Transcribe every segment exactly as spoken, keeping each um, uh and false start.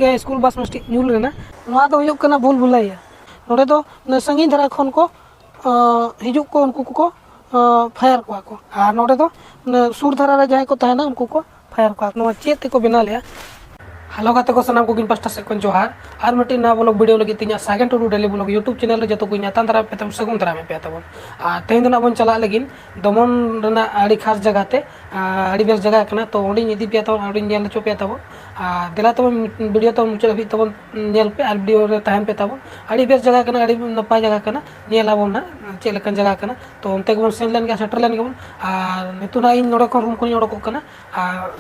ᱜᱮ ᱥᱠᱩᱞ ᱵᱟᱥ ᱢᱤᱫᱴᱤᱡ ᱧᱩᱨ ᱞᱮᱱᱟ᱾ ᱱᱚᱣᱟ ᱫᱚ ᱦᱩᱭᱩᱜ ᱠᱟᱱᱟ ᱵᱷᱩᱞ ᱵᱷᱩᱞᱟᱹᱭᱟ᱾ ᱱᱚᱰᱮ ᱫᱚ ᱥᱟᱺᱜᱤᱧ ᱫᱷᱟᱨᱟ ᱠᱷᱚᱱ ᱠᱚ ᱦᱤᱡᱩᱜ ᱠᱚ, ᱩᱱᱠᱩ ᱠᱚᱠᱚ ᱯᱷᱟᱭᱟᱨ ᱠᱚᱣᱟ ᱠᱚ᱾ ᱟᱨ ᱱᱚᱰᱮ ᱫᱚ ᱥᱩᱨ ᱫᱷᱟᱨᱟ ᱨᱮ ᱡᱟᱦᱟᱸᱭ ᱠᱚ ᱛᱟᱦᱮᱱᱟ, ᱩᱱᱠᱩ ᱠᱚ ᱯᱷᱟᱭᱟᱨ ᱠᱚᱣᱟ᱾ ᱱᱚᱣᱟ ᱪᱮᱫ ᱛᱮᱠᱚ ᱵᱮᱱᱟᱣ ᱞᱮᱜᱼᱟ? ᱦᱮᱞᱳ ᱜᱟᱛᱮ ᱠᱚ, ᱥᱟᱱᱟᱢ ᱠᱚᱜᱮ ᱤᱧ ᱯᱟᱥᱴᱟ ᱥᱮᱫ ᱠᱷᱚᱱ ᱡᱚᱦᱟᱨ᱾ ᱟᱨ ᱢᱤᱫᱴᱤᱡ ᱱᱟᱣᱟ ᱵᱞᱚᱜ ᱵᱷᱤᱰᱤᱭᱳ ᱞᱟᱹᱜᱤᱫ ᱛᱮ ᱤᱧᱟᱹᱜ ᱥᱟᱜᱮᱱ ᱴᱩᱰᱩ ᱰᱮᱞᱤ ᱵᱞᱚᱜ ᱭᱩᱴᱩᱵᱽ ᱪᱮᱱᱮᱞ ᱨᱮ ᱡᱚᱛᱚ ᱠᱚ ᱧᱟᱛᱟᱢ ᱫᱟᱨᱟᱢ ᱯᱮ ᱛᱟᱵᱚᱱ, ᱥᱟᱹᱜᱩᱱ ᱫᱟᱨᱟᱢ ᱯᱮ ᱛᱟᱵᱚᱱ᱾ ᱟᱨ ᱛᱮᱦᱮᱧ ᱫᱚ ᱱᱟᱜ ᱵᱚᱱ ᱪᱟᱞᱟᱜ ᱞᱟᱹᱜᱤᱫ ᱫᱚᱢᱚᱱ ᱨᱮᱱᱟᱜ ᱟᱹᱰᱤ ᱠᱷᱟᱥ ᱡᱟᱭᱜᱟ ᱛᱮ, ᱟᱹᱰᱤ ᱵᱮᱥ ᱡᱟᱭᱜᱟ ᱠᱟᱱᱟ᱾ ᱛᱚ ᱚᱸᱰᱮᱧ ᱤᱫᱤ ᱯᱮᱭᱟ ᱛᱟᱵᱚᱱ, ᱚᱸᱰᱮᱧ ᱧᱮᱞ ᱦᱚᱪᱚ ᱯᱮᱭᱟ ᱛᱟᱵᱚᱱ᱾ ᱟᱨ ᱫᱮᱞᱟ ᱛᱟᱵᱚᱱ, ᱵᱷᱤᱰᱤᱭᱳ ᱛᱟᱵᱚᱱ ᱢᱩᱪᱟᱹᱫ ᱦᱟᱹᱵᱤᱡ ᱛᱟᱵᱚᱱ ᱧᱮᱞ ᱯᱮ ᱟᱨ ᱵᱷᱤᱰᱤᱭᱳ ᱨᱮ ᱛᱟᱦᱮᱱ ᱯᱮ ᱛᱟᱵᱚᱱ᱾ ᱟᱹᱰᱤ ᱵᱮᱥ ᱡᱟᱭᱜᱟ ᱠᱟᱱᱟ, ᱟᱹᱰᱤ ᱱᱟᱯᱟᱭ ᱡᱟᱭᱜᱟ ᱠᱟᱱᱟ᱾ ᱧᱮᱞ ᱟᱵᱚᱱ ᱱᱟᱜ ᱪᱮᱫ ᱞᱮᱠᱟᱱ ᱡᱟᱭᱜᱟ ᱠᱟᱱᱟ᱾ ᱛᱚ ᱚᱱᱛᱮ ᱜᱮᱵᱚᱱ ᱥᱮᱱ ᱞᱮᱱ ᱜᱮ, ᱥᱮᱴᱮᱨ ᱞᱮᱱ ᱜᱮᱵᱚᱱ᱾ ᱟᱨ ᱱᱤᱛᱚᱜ ᱱᱟᱜ ᱤᱧ ᱱᱚᱰᱮ ᱠᱷᱚᱱ, ᱨᱩᱢ ᱠᱷᱚᱱᱤᱧ ᱚᱰᱚᱠᱚᱜ ᱠᱟᱱᱟ᱾ ᱟᱨ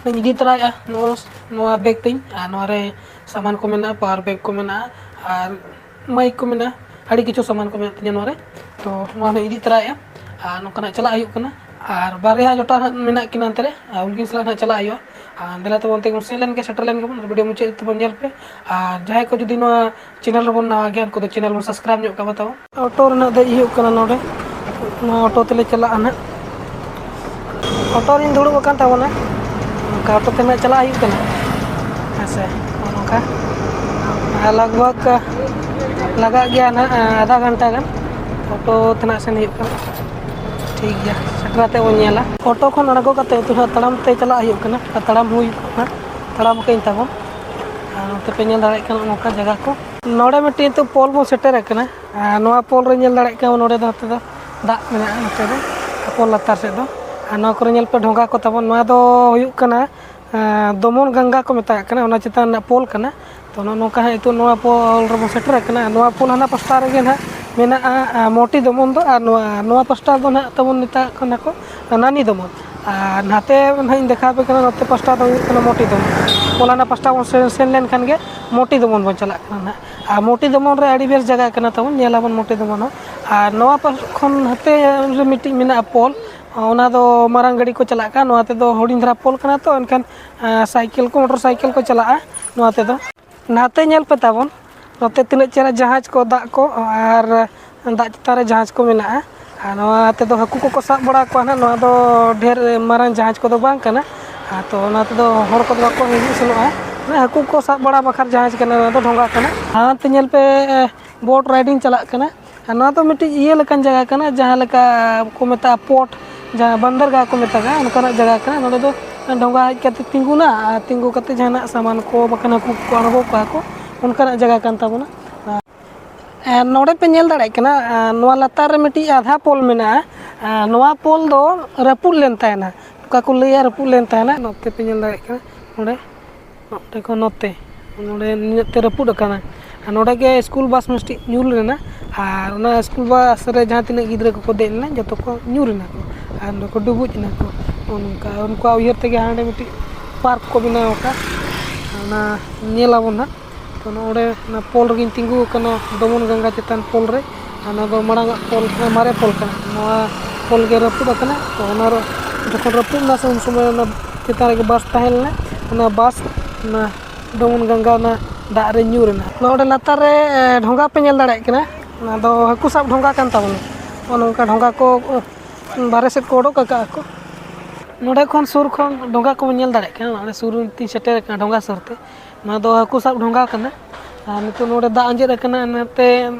ᱤᱧ ᱤᱫᱤ ᱛᱚᱨᱟᱭᱮᱫᱼᱟ ᱱᱚᱣᱟ, ᱱᱚᱣᱟ ᱵᱮᱜᱽ ᱛᱤᱧ᱾ ᱟᱨ ᱱᱚᱣᱟ ᱨᱮ ᱥᱟᱢᱟᱱ ᱠᱚ ᱢᱮᱱᱟᱜᱼᱟ, ᱯᱟᱣᱟᱨ ᱵᱮᱜᱽ ᱠᱚ ᱢᱮᱱᱟᱜᱼᱟ, ᱟᱨ ᱢᱟᱭᱤᱠ ᱠᱚ ᱢᱮᱱᱟᱜᱼᱟ, ᱟᱹᱰᱤ ᱠᱤᱪᱷᱩ ᱥᱟᱢᱟᱱ ᱠᱚ ᱢᱮᱱᱟᱜ ᱛᱤᱧᱟᱹ ᱱᱚᱣᱟ ᱨᱮ᱾ ᱛᱚ ᱱᱚᱣᱟ ᱦᱚᱸ ᱤᱫᱤ ᱛᱚᱨᱟᱭᱮᱫᱼᱟ᱾ ᱟᱨ ᱱᱚᱝᱠᱟ ᱱᱟᱜ ᱪᱟᱞᱟᱜ ᱦᱩᱭᱩᱜ ᱠᱟᱱᱟ᱾ ᱟᱨ ᱵᱟᱨᱭᱟ ᱡᱚᱴᱟᱣ ᱦᱟᱸᱜ ᱢᱮᱱᱟᱜ ᱠᱤᱱᱟ ᱚᱱᱛᱮ ᱨᱮ, ᱟᱨ ᱩᱱᱠᱤᱱ ᱥᱟᱞᱟᱜ ᱱᱟᱜ ᱪᱟᱞᱟᱜ ᱦᱩᱭᱩᱜᱼᱟ᱾ ᱟᱨ ᱫᱮᱞᱟ ᱛᱚᱵᱮ ᱚᱱᱛᱮ ᱜᱮᱵᱚᱱ ᱥᱮᱱ ᱞᱮᱱ ᱜᱮ, ᱥᱮᱴᱮᱨ ᱞᱮᱱ ᱜᱮᱵᱚᱱ, ᱵᱷᱤᱰᱤᱭᱳ ᱢᱩᱪᱟᱹᱫ ᱛᱮᱵᱚᱱ ᱧᱮᱞ ᱯᱮ᱾ ᱟᱨ ᱡᱟᱦᱟᱸᱭ ᱠᱚ ᱡᱩᱫᱤ ᱱᱚᱣᱟ ᱪᱮᱱᱮᱞ ᱨᱮᱵᱚᱱ ᱱᱟᱣᱟ ᱜᱮᱭᱟ, ᱩᱱᱠᱩ ᱫᱚ ᱪᱮᱱᱮᱞ ᱵᱚᱱ ᱥᱟᱵᱥᱠᱨᱟᱭᱤᱵᱽ ᱧᱚᱜ ᱠᱟᱜ ᱢᱟ ᱛᱟᱵᱚᱱ᱾ ᱚᱴᱳ ᱨᱮᱱᱟᱜ ᱫᱮᱡ ᱦᱩᱭᱩᱜ ᱠᱟᱱᱟ ᱱᱚᱰᱮ᱾ ᱱᱚᱣᱟ ᱚᱴᱳ ᱛᱮᱞᱮ ᱪᱟᱞᱟᱜᱼᱟ ᱱᱟᱜ᱾ ᱚᱴᱳ ᱨᱤᱧ ᱫᱩᱲᱩᱵ ᱟᱠᱟᱱ ᱛᱟᱵᱚᱱᱟ᱾ ᱱᱚᱝᱠᱟ ᱚᱴᱳ ᱛᱮ ᱱᱟᱜ ᱪᱟᱞᱟᱜ ᱦᱩᱭᱩᱜ ᱠᱟᱱᱟ᱾ ᱦᱮᱸ ᱥᱮ, ᱱᱚᱜᱼᱚ ᱱᱚᱝᱠᱟ᱾ ᱟᱨ ᱞᱟᱜᱽ ᱵᱷᱟᱜᱽ ᱞᱟᱜᱟᱜ ᱜᱮᱭᱟ ᱱᱟᱜ ᱟᱫᱷᱟ ᱜᱷᱚᱱᱴᱟ ᱜᱟᱱ᱾ ᱚᱴᱳ ᱛᱮ ᱱᱟᱜ ᱥᱮᱱ ᱦᱩᱭᱩᱜ ᱠᱟᱱᱟ᱾ ᱴᱷᱤᱠ ᱜᱮᱭᱟ, ᱥᱮᱴᱮᱨ ᱠᱟᱛᱮ ᱵᱚᱱ ᱧᱮᱞᱟ᱾ ᱚᱴᱳ ᱠᱷᱚᱱ ᱟᱬᱜᱚ ᱠᱟᱛᱮ ᱱᱤᱛᱚᱜ ᱱᱟᱜ ᱛᱟᱲᱟᱢ ᱛᱮ ᱪᱟᱞᱟᱜ ᱦᱩᱭᱩᱜ ᱠᱟᱱᱟ᱾ ᱟᱨ ᱛᱟᱲᱟᱢ ᱦᱩᱭ ᱠᱟᱱᱟ, ᱛᱟᱲᱟᱢ ᱟᱠᱟᱫᱟᱹᱧ ᱛᱟᱵᱚᱱ᱾ ᱟᱨ ᱱᱚᱛᱮ ᱯᱮ ᱧᱮᱞ ᱫᱟᱲᱮᱭᱟᱜ ᱠᱟᱱᱟ ᱱᱚᱝᱠᱟ ᱡᱟᱭᱜᱟ ᱠᱚ᱾ ᱱᱚᱰᱮ ᱢᱤᱫᱴᱤᱡ ᱱᱤᱛᱚᱜ ᱯᱳᱞ ᱵᱚᱱ ᱥᱮᱴᱮᱨ ᱟᱠᱟᱱᱟ᱾ ᱟᱨ ᱱᱚᱣᱟ ᱯᱳᱞ ᱨᱮ ᱧᱮᱞ ᱫᱟᱲᱮᱭᱟᱜ ᱠᱟᱱᱟ, ᱱᱚᱰᱮ ᱫᱚ, ᱱᱚᱛᱮ ᱫᱚ ᱫᱟᱜ ᱢᱮᱱᱟᱜᱼᱟ, ᱱᱚᱛᱮ ᱫᱚ ᱯᱳᱞ ᱞᱟᱛᱟᱨ ᱥᱮᱫ ᱫᱚ᱾ ᱟᱨ ᱱᱚᱣᱟ ᱠᱚᱨᱮ ᱧᱮᱞ ᱯᱮ ᱰᱷᱚᱸᱜᱟ ᱠᱚ ᱛᱟᱵᱚᱱ᱾ ᱱᱚᱣᱟ ᱫᱚ ᱦᱩᱭᱩᱜ ᱠᱟᱱᱟ, ᱟᱸ, ᱫᱚᱢᱚᱱ ᱜᱟᱝᱜᱟ ᱠᱚ ᱢᱮᱛᱟᱜ ᱠᱟᱱᱟ, ᱚᱱᱟ ᱪᱮᱛᱟᱱ ᱨᱮᱱᱟᱜ ᱯᱳᱞ ᱠᱟᱱᱟ᱾ ᱛᱚ ᱱᱚᱜᱼᱚ ᱱᱚᱝᱠᱟ ᱦᱟᱸᱜ ᱱᱤᱛᱚᱜ ᱱᱚᱣᱟ ᱯᱳᱞ ᱨᱮᱵᱚᱱ ᱥᱮᱴᱮᱨ ᱟᱠᱟᱱᱟ᱾ ᱱᱚᱣᱟ ᱯᱳᱞ ᱦᱟᱱᱟ ᱯᱟᱥᱴᱟ ᱨᱮᱜᱮ ᱱᱟᱦᱟᱜ ᱢᱮᱱᱟᱜᱼᱟ, ᱟᱸ, ᱢᱚᱴᱤ ᱫᱚᱢᱚᱱ ᱫᱚ, ᱟᱨ ᱱᱚᱣᱟ, ᱱᱚᱣᱟ ᱯᱟᱥᱴᱟ ᱫᱚ ᱱᱟᱦᱟᱜ ᱛᱟᱵᱚᱱ ᱢᱮᱛᱟᱜ ᱠᱟᱱᱟ ᱠᱚ ᱱᱟᱱᱤ ᱫᱚᱢᱚᱱ᱾ ᱟᱨ ᱱᱟᱛᱮ ᱱᱟᱦᱟᱜ ᱤᱧ ᱫᱮᱠᱷᱟᱣ ᱟᱯᱮ ᱠᱟᱱᱟ, ᱱᱚᱛᱮ ᱯᱟᱥᱴᱟ ᱫᱚ ᱦᱩᱭᱩᱜ ᱠᱟᱱᱟ ᱢᱚᱴᱤ ᱫᱚᱢᱚᱱ᱾ ᱯᱳᱞ ᱦᱟᱱᱟ ᱯᱟᱥᱴᱟ ᱵᱚᱱ ᱥᱮᱱ, ᱥᱮᱱ ᱞᱮᱱᱠᱷᱟᱱ ᱜᱮ ᱢᱚᱴᱤ ᱫᱚᱢᱚᱱ ᱵᱚᱱ ᱪᱟᱞᱟᱜ ᱠᱟᱱᱟ ᱱᱟᱦᱟᱜ᱾ ᱟᱨ ᱢᱚᱴᱤ ᱫᱚᱢᱚᱱ ᱨᱮ ᱟᱹᱰᱤ ᱵᱮᱥ ᱡᱟᱭᱜᱟ ᱠᱟᱱᱟ ᱛᱟᱵᱚᱱ, ᱧᱮᱞ ᱟᱵᱚᱱ ᱢᱚᱴᱤ ᱫᱚᱢᱚᱱ ᱦᱚᱸ᱾ ᱟᱨ ᱱᱚᱣᱟ ᱯᱟᱥ ᱠᱷᱚᱱ ᱦᱟᱱᱛᱮ ᱨᱮ ᱢᱤᱫᱴᱤᱡ ᱢᱮᱱᱟᱜᱼᱟ ᱯᱳᱞ, ᱚᱱᱟ ᱫᱚ ᱢᱟᱨᱟᱝ ᱜᱟᱹᱰᱤ ᱠᱚ ᱪᱟᱞᱟᱜ ᱠᱟᱱᱟ, ᱱᱚᱣᱟ ᱛᱮᱫᱚ ᱦᱩᱰᱤᱧ ᱫᱷᱟᱨᱟ ᱯᱳᱞ ᱠᱟᱱᱟ ᱛᱚ, ᱮᱱᱠᱷᱟᱱ, ᱟᱸ, ᱥᱟᱭᱠᱮᱞ ᱠᱚ, ᱢᱚᱴᱚᱨ ᱥᱟᱭᱠᱮᱞ ᱠᱚ ᱪᱟᱞᱟᱜᱼᱟ ᱱᱚᱣᱟ ᱛᱮᱫᱚ᱾ ᱱᱟᱛᱮ ᱧᱮᱞ ᱯᱮ ᱛᱟᱵᱚᱱ, ᱱᱚᱛᱮ ᱛᱤᱱᱟᱹᱜ ᱪᱮᱦᱨᱟ ᱡᱟᱦᱟᱡᱽ ᱠᱚ, ᱫᱟᱜ ᱠᱚ, ᱟᱨ ᱫᱟᱜ ᱪᱮᱛᱟᱱ ᱨᱮ ᱡᱟᱦᱟᱡᱽ ᱠᱚ ᱢᱮᱱᱟᱜᱼᱟ᱾ ᱟᱨ ᱱᱚᱣᱟ ᱛᱮᱫᱚ ᱦᱟᱹᱠᱩ ᱠᱚᱠᱚ ᱥᱟᱵ ᱵᱟᱲᱟ ᱠᱚᱣᱟ ᱱᱟᱦᱟᱜ᱾ ᱱᱚᱣᱟ ᱫᱚ ᱰᱷᱮᱨ ᱢᱟᱨᱟᱝ ᱡᱟᱦᱟᱡᱽ ᱠᱚᱫᱚ ᱵᱟᱝ ᱠᱟᱱᱟ᱾ ᱟᱨ ᱛᱚ ᱚᱱᱟ ᱛᱮᱫᱚ ᱦᱚᱲ ᱠᱚᱫᱚ ᱵᱟᱠᱚ ᱦᱤᱡᱩᱜ ᱥᱮᱱᱚᱜᱼᱟ᱾ ᱦᱟᱹᱠᱩ ᱠᱚ ᱥᱟᱵ ᱵᱟᱲᱟ ᱵᱟᱠᱷᱨᱟ ᱡᱟᱦᱟᱡᱽ ᱠᱟᱱᱟ, ᱱᱚᱣᱟ ᱫᱚ ᱰᱷᱚᱸᱜᱟ ᱠᱟᱱᱟ᱾ ᱦᱟᱱᱛᱮ ᱧᱮᱞ ᱯᱮ, ᱵᱳᱴ ᱨᱟᱭᱰᱤᱝ ᱪᱟᱞᱟᱜ ᱠᱟᱱᱟ᱾ ᱟᱨ ᱱᱚᱣᱟ ᱫᱚ ᱢᱤᱫᱴᱤᱡ ᱤᱭᱟᱹ ᱞᱮᱠᱟᱱ ᱡᱟᱭᱜᱟ ᱠᱟᱱᱟ, ᱡᱟᱦᱟᱸ ᱞᱮᱠᱟ ᱠᱚ ᱢᱮᱛᱟᱜᱼᱟ ᱯᱳᱨᱴ, ᱡᱟᱦᱟᱸ ᱵᱟᱱᱫᱟᱨᱜᱟᱦ ᱠᱚ ᱢᱮᱛᱟᱜᱼᱟ, ᱚᱱᱠᱟᱱᱟᱜ ᱡᱟᱭᱜᱟ ᱠᱟᱱᱟ᱾ ᱱᱚᱰᱮ ᱫᱚ ᱰᱷᱚᱸᱜᱟ ᱦᱮᱡ ᱠᱟᱛᱮ ᱛᱤᱸᱜᱩᱱᱟ ᱟᱨ ᱛᱤᱸᱜᱩ ᱠᱟᱛᱮ ᱡᱟᱦᱟᱱᱟᱜ ᱥᱟᱢᱟᱱ ᱠᱚ ᱵᱟᱠᱷᱟᱱ ᱦᱟᱹᱠᱩ ᱠᱚ ᱟᱬᱜᱚ ᱠᱚᱣᱟ ᱠᱚ, ᱚᱱᱠᱟᱱᱟᱜ ᱡᱟᱭᱜᱟ ᱠᱟᱱ ᱛᱟᱵᱚᱱᱟ᱾ ᱟᱨ ᱱᱚᱰᱮ ᱯᱮ ᱧᱮᱞ ᱫᱟᱲᱮᱭᱟᱜ ᱠᱟᱱᱟ, ᱟᱨ ᱱᱚᱣᱟ ᱞᱟᱛᱟᱨ ᱨᱮ ᱢᱤᱫᱴᱤᱡ ᱟᱫᱷᱟ ᱯᱳᱞ ᱢᱮᱱᱟᱜᱼᱟ᱾ ᱟᱨ ᱱᱚᱣᱟ ᱯᱳᱞ ᱫᱚ ᱨᱟᱹᱯᱩᱫ ᱞᱮᱱ ᱛᱟᱦᱮᱱᱟ, ᱚᱠᱟ ᱠᱚ ᱞᱟᱹᱭᱟ ᱨᱟᱹᱯᱩᱫ ᱞᱮᱱ ᱛᱟᱦᱮᱱᱟ᱾ ᱱᱚᱛᱮ ᱯᱮ ᱧᱮᱞ ᱫᱟᱲᱮᱭᱟᱜ ᱠᱟᱱᱟ, ᱱᱚᱰᱮ, ᱱᱚᱛᱮ ᱠᱷᱚᱱ ᱱᱚᱛᱮ, ᱱᱚᱰᱮ ᱱᱤᱱᱟᱹᱜ ᱛᱮ ᱨᱟᱹᱯᱩᱫ ᱟᱠᱟᱱᱟ᱾ ᱟᱨ ᱱᱚᱰᱮ ᱜᱮ ᱥᱠᱩᱞ ᱵᱟᱥ ᱢᱤᱫᱴᱤᱡ ᱧᱩᱨ ᱞᱮᱱᱟ᱾ ᱟᱨ ᱚᱱᱟ ᱥᱠᱩᱞ ᱵᱟᱥ ᱨᱮ ᱡᱟᱦᱟᱸ ᱛᱤᱱᱟᱹᱜ ᱜᱤᱫᱽᱨᱟᱹ ᱠᱚᱠᱚ ᱫᱮᱡ ᱞᱮᱱᱟ, ᱡᱚᱛᱚ ᱠᱚ ᱧᱩᱨ ᱮᱱᱟ ᱠᱚ ᱟᱨ ᱱᱚᱰᱮ ᱠᱚ ᱰᱩᱵᱩᱡ ᱮᱱᱟ ᱠᱚ᱾ ᱱᱚᱜᱼᱚ ᱱᱚᱝᱠᱟ ᱩᱱᱠᱩᱣᱟᱜ ᱩᱭᱦᱟᱹᱨ ᱛᱮᱜᱮ ᱦᱟᱸᱰᱮ ᱢᱤᱫᱴᱤᱡ ᱯᱟᱨᱠ ᱠᱚ ᱵᱮᱱᱟᱣ ᱟᱠᱟᱫ, ᱚᱱᱟ ᱧᱮᱞ ᱟᱵᱚᱱ ᱦᱟᱸᱜ᱾ ᱛᱚ, ᱱᱚᱰᱮ ᱚᱱᱟ ᱯᱳᱞ ᱨᱮᱜᱮᱧ ᱛᱤᱸᱜᱩ ᱟᱠᱟᱱᱟ, ᱫᱚᱢᱚᱱ ᱜᱟᱝᱜᱟ ᱪᱮᱛᱟᱱ ᱯᱳᱞ ᱨᱮ᱾ ᱟᱨ ᱱᱚᱣᱟ ᱫᱚ ᱢᱟᱲᱟᱝ ᱟᱜ ᱯᱳᱞ ᱠᱟᱱᱟ, ᱢᱟᱨᱮ ᱯᱳᱞ ᱠᱟᱱᱟ᱾ ᱱᱚᱣᱟ ᱯᱳᱞ ᱜᱮ ᱨᱟᱹᱯᱩᱫ ᱟᱠᱟᱱᱟ᱾ ᱛᱚ, ᱚᱱᱟ ᱨᱮ ᱡᱚᱠᱷᱚᱱ ᱨᱟᱹᱯᱩᱫ ᱮᱱᱟ ᱥᱮ, ᱩᱱ ᱥᱚᱢᱚᱭ ᱚᱱᱟ ᱪᱮᱛᱟᱱ ᱨᱮᱜᱮ ᱵᱟᱥ ᱛᱟᱦᱮᱸ ᱞᱮᱱᱟ᱾ ᱚᱱᱟ ᱵᱟᱥ ᱚᱱᱟ ᱫᱚᱢᱚᱱ ᱜᱟᱝᱜᱟ ᱚᱱᱟ ᱫᱟᱜ ᱨᱮ ᱧᱩᱨ ᱮᱱᱟ᱾ ᱱᱚᱰᱮ ᱞᱟᱛᱟᱨ ᱨᱮ, ᱮ, ᱰᱷᱚᱸᱜᱟ ᱯᱮ ᱧᱮᱞ ᱫᱟᱲᱮᱭᱟᱜ ᱠᱟᱱᱟ᱾ ᱚᱱᱟ ᱫᱚ ᱦᱟᱹᱠᱩ ᱥᱟᱵ ᱰᱷᱚᱸᱜᱟ ᱠᱟᱱ ᱛᱟᱵᱚᱱᱟ᱾ ᱱᱚᱜᱼᱚ ᱱᱚᱝᱠᱟ ᱰᱷᱚᱸᱜᱟ ᱠᱚ, ᱚ, ᱵᱟᱦᱨᱮ ᱥᱮᱫ ᱠᱚ ᱚᱰᱚᱠ ᱟᱠᱟᱫᱼᱟ ᱠᱚ᱾ ᱱᱚᱰᱮ ᱠᱷᱚᱱ ᱥᱩᱨ ᱠᱷᱚᱱ ᱰᱷᱚᱸᱜᱟ ᱠᱚᱵᱚᱱ ᱧᱮᱞ ᱫᱟᱲᱮᱭᱟᱜ ᱠᱟᱱᱟ᱾ ᱱᱚᱰᱮ ᱥᱩᱨ ᱨᱮᱧ ᱥᱮᱴᱮᱨ ᱟᱠᱟᱱᱟ ᱰᱷᱚᱸᱜᱟ ᱥᱩᱨ ᱛᱮ᱾ ᱱᱚᱣᱟ ᱫᱚ ᱦᱟᱹᱠᱩ ᱥᱟᱵ ᱰᱷᱚᱸᱜᱟ ᱠᱟᱱᱟ᱾ ᱟᱨ ᱱᱤᱛᱚᱜ ᱱᱚᱰᱮ ᱫᱟᱜ ᱟᱸᱡᱮᱫ ᱟᱠᱟᱱᱟ, ᱚᱱᱟᱛᱮ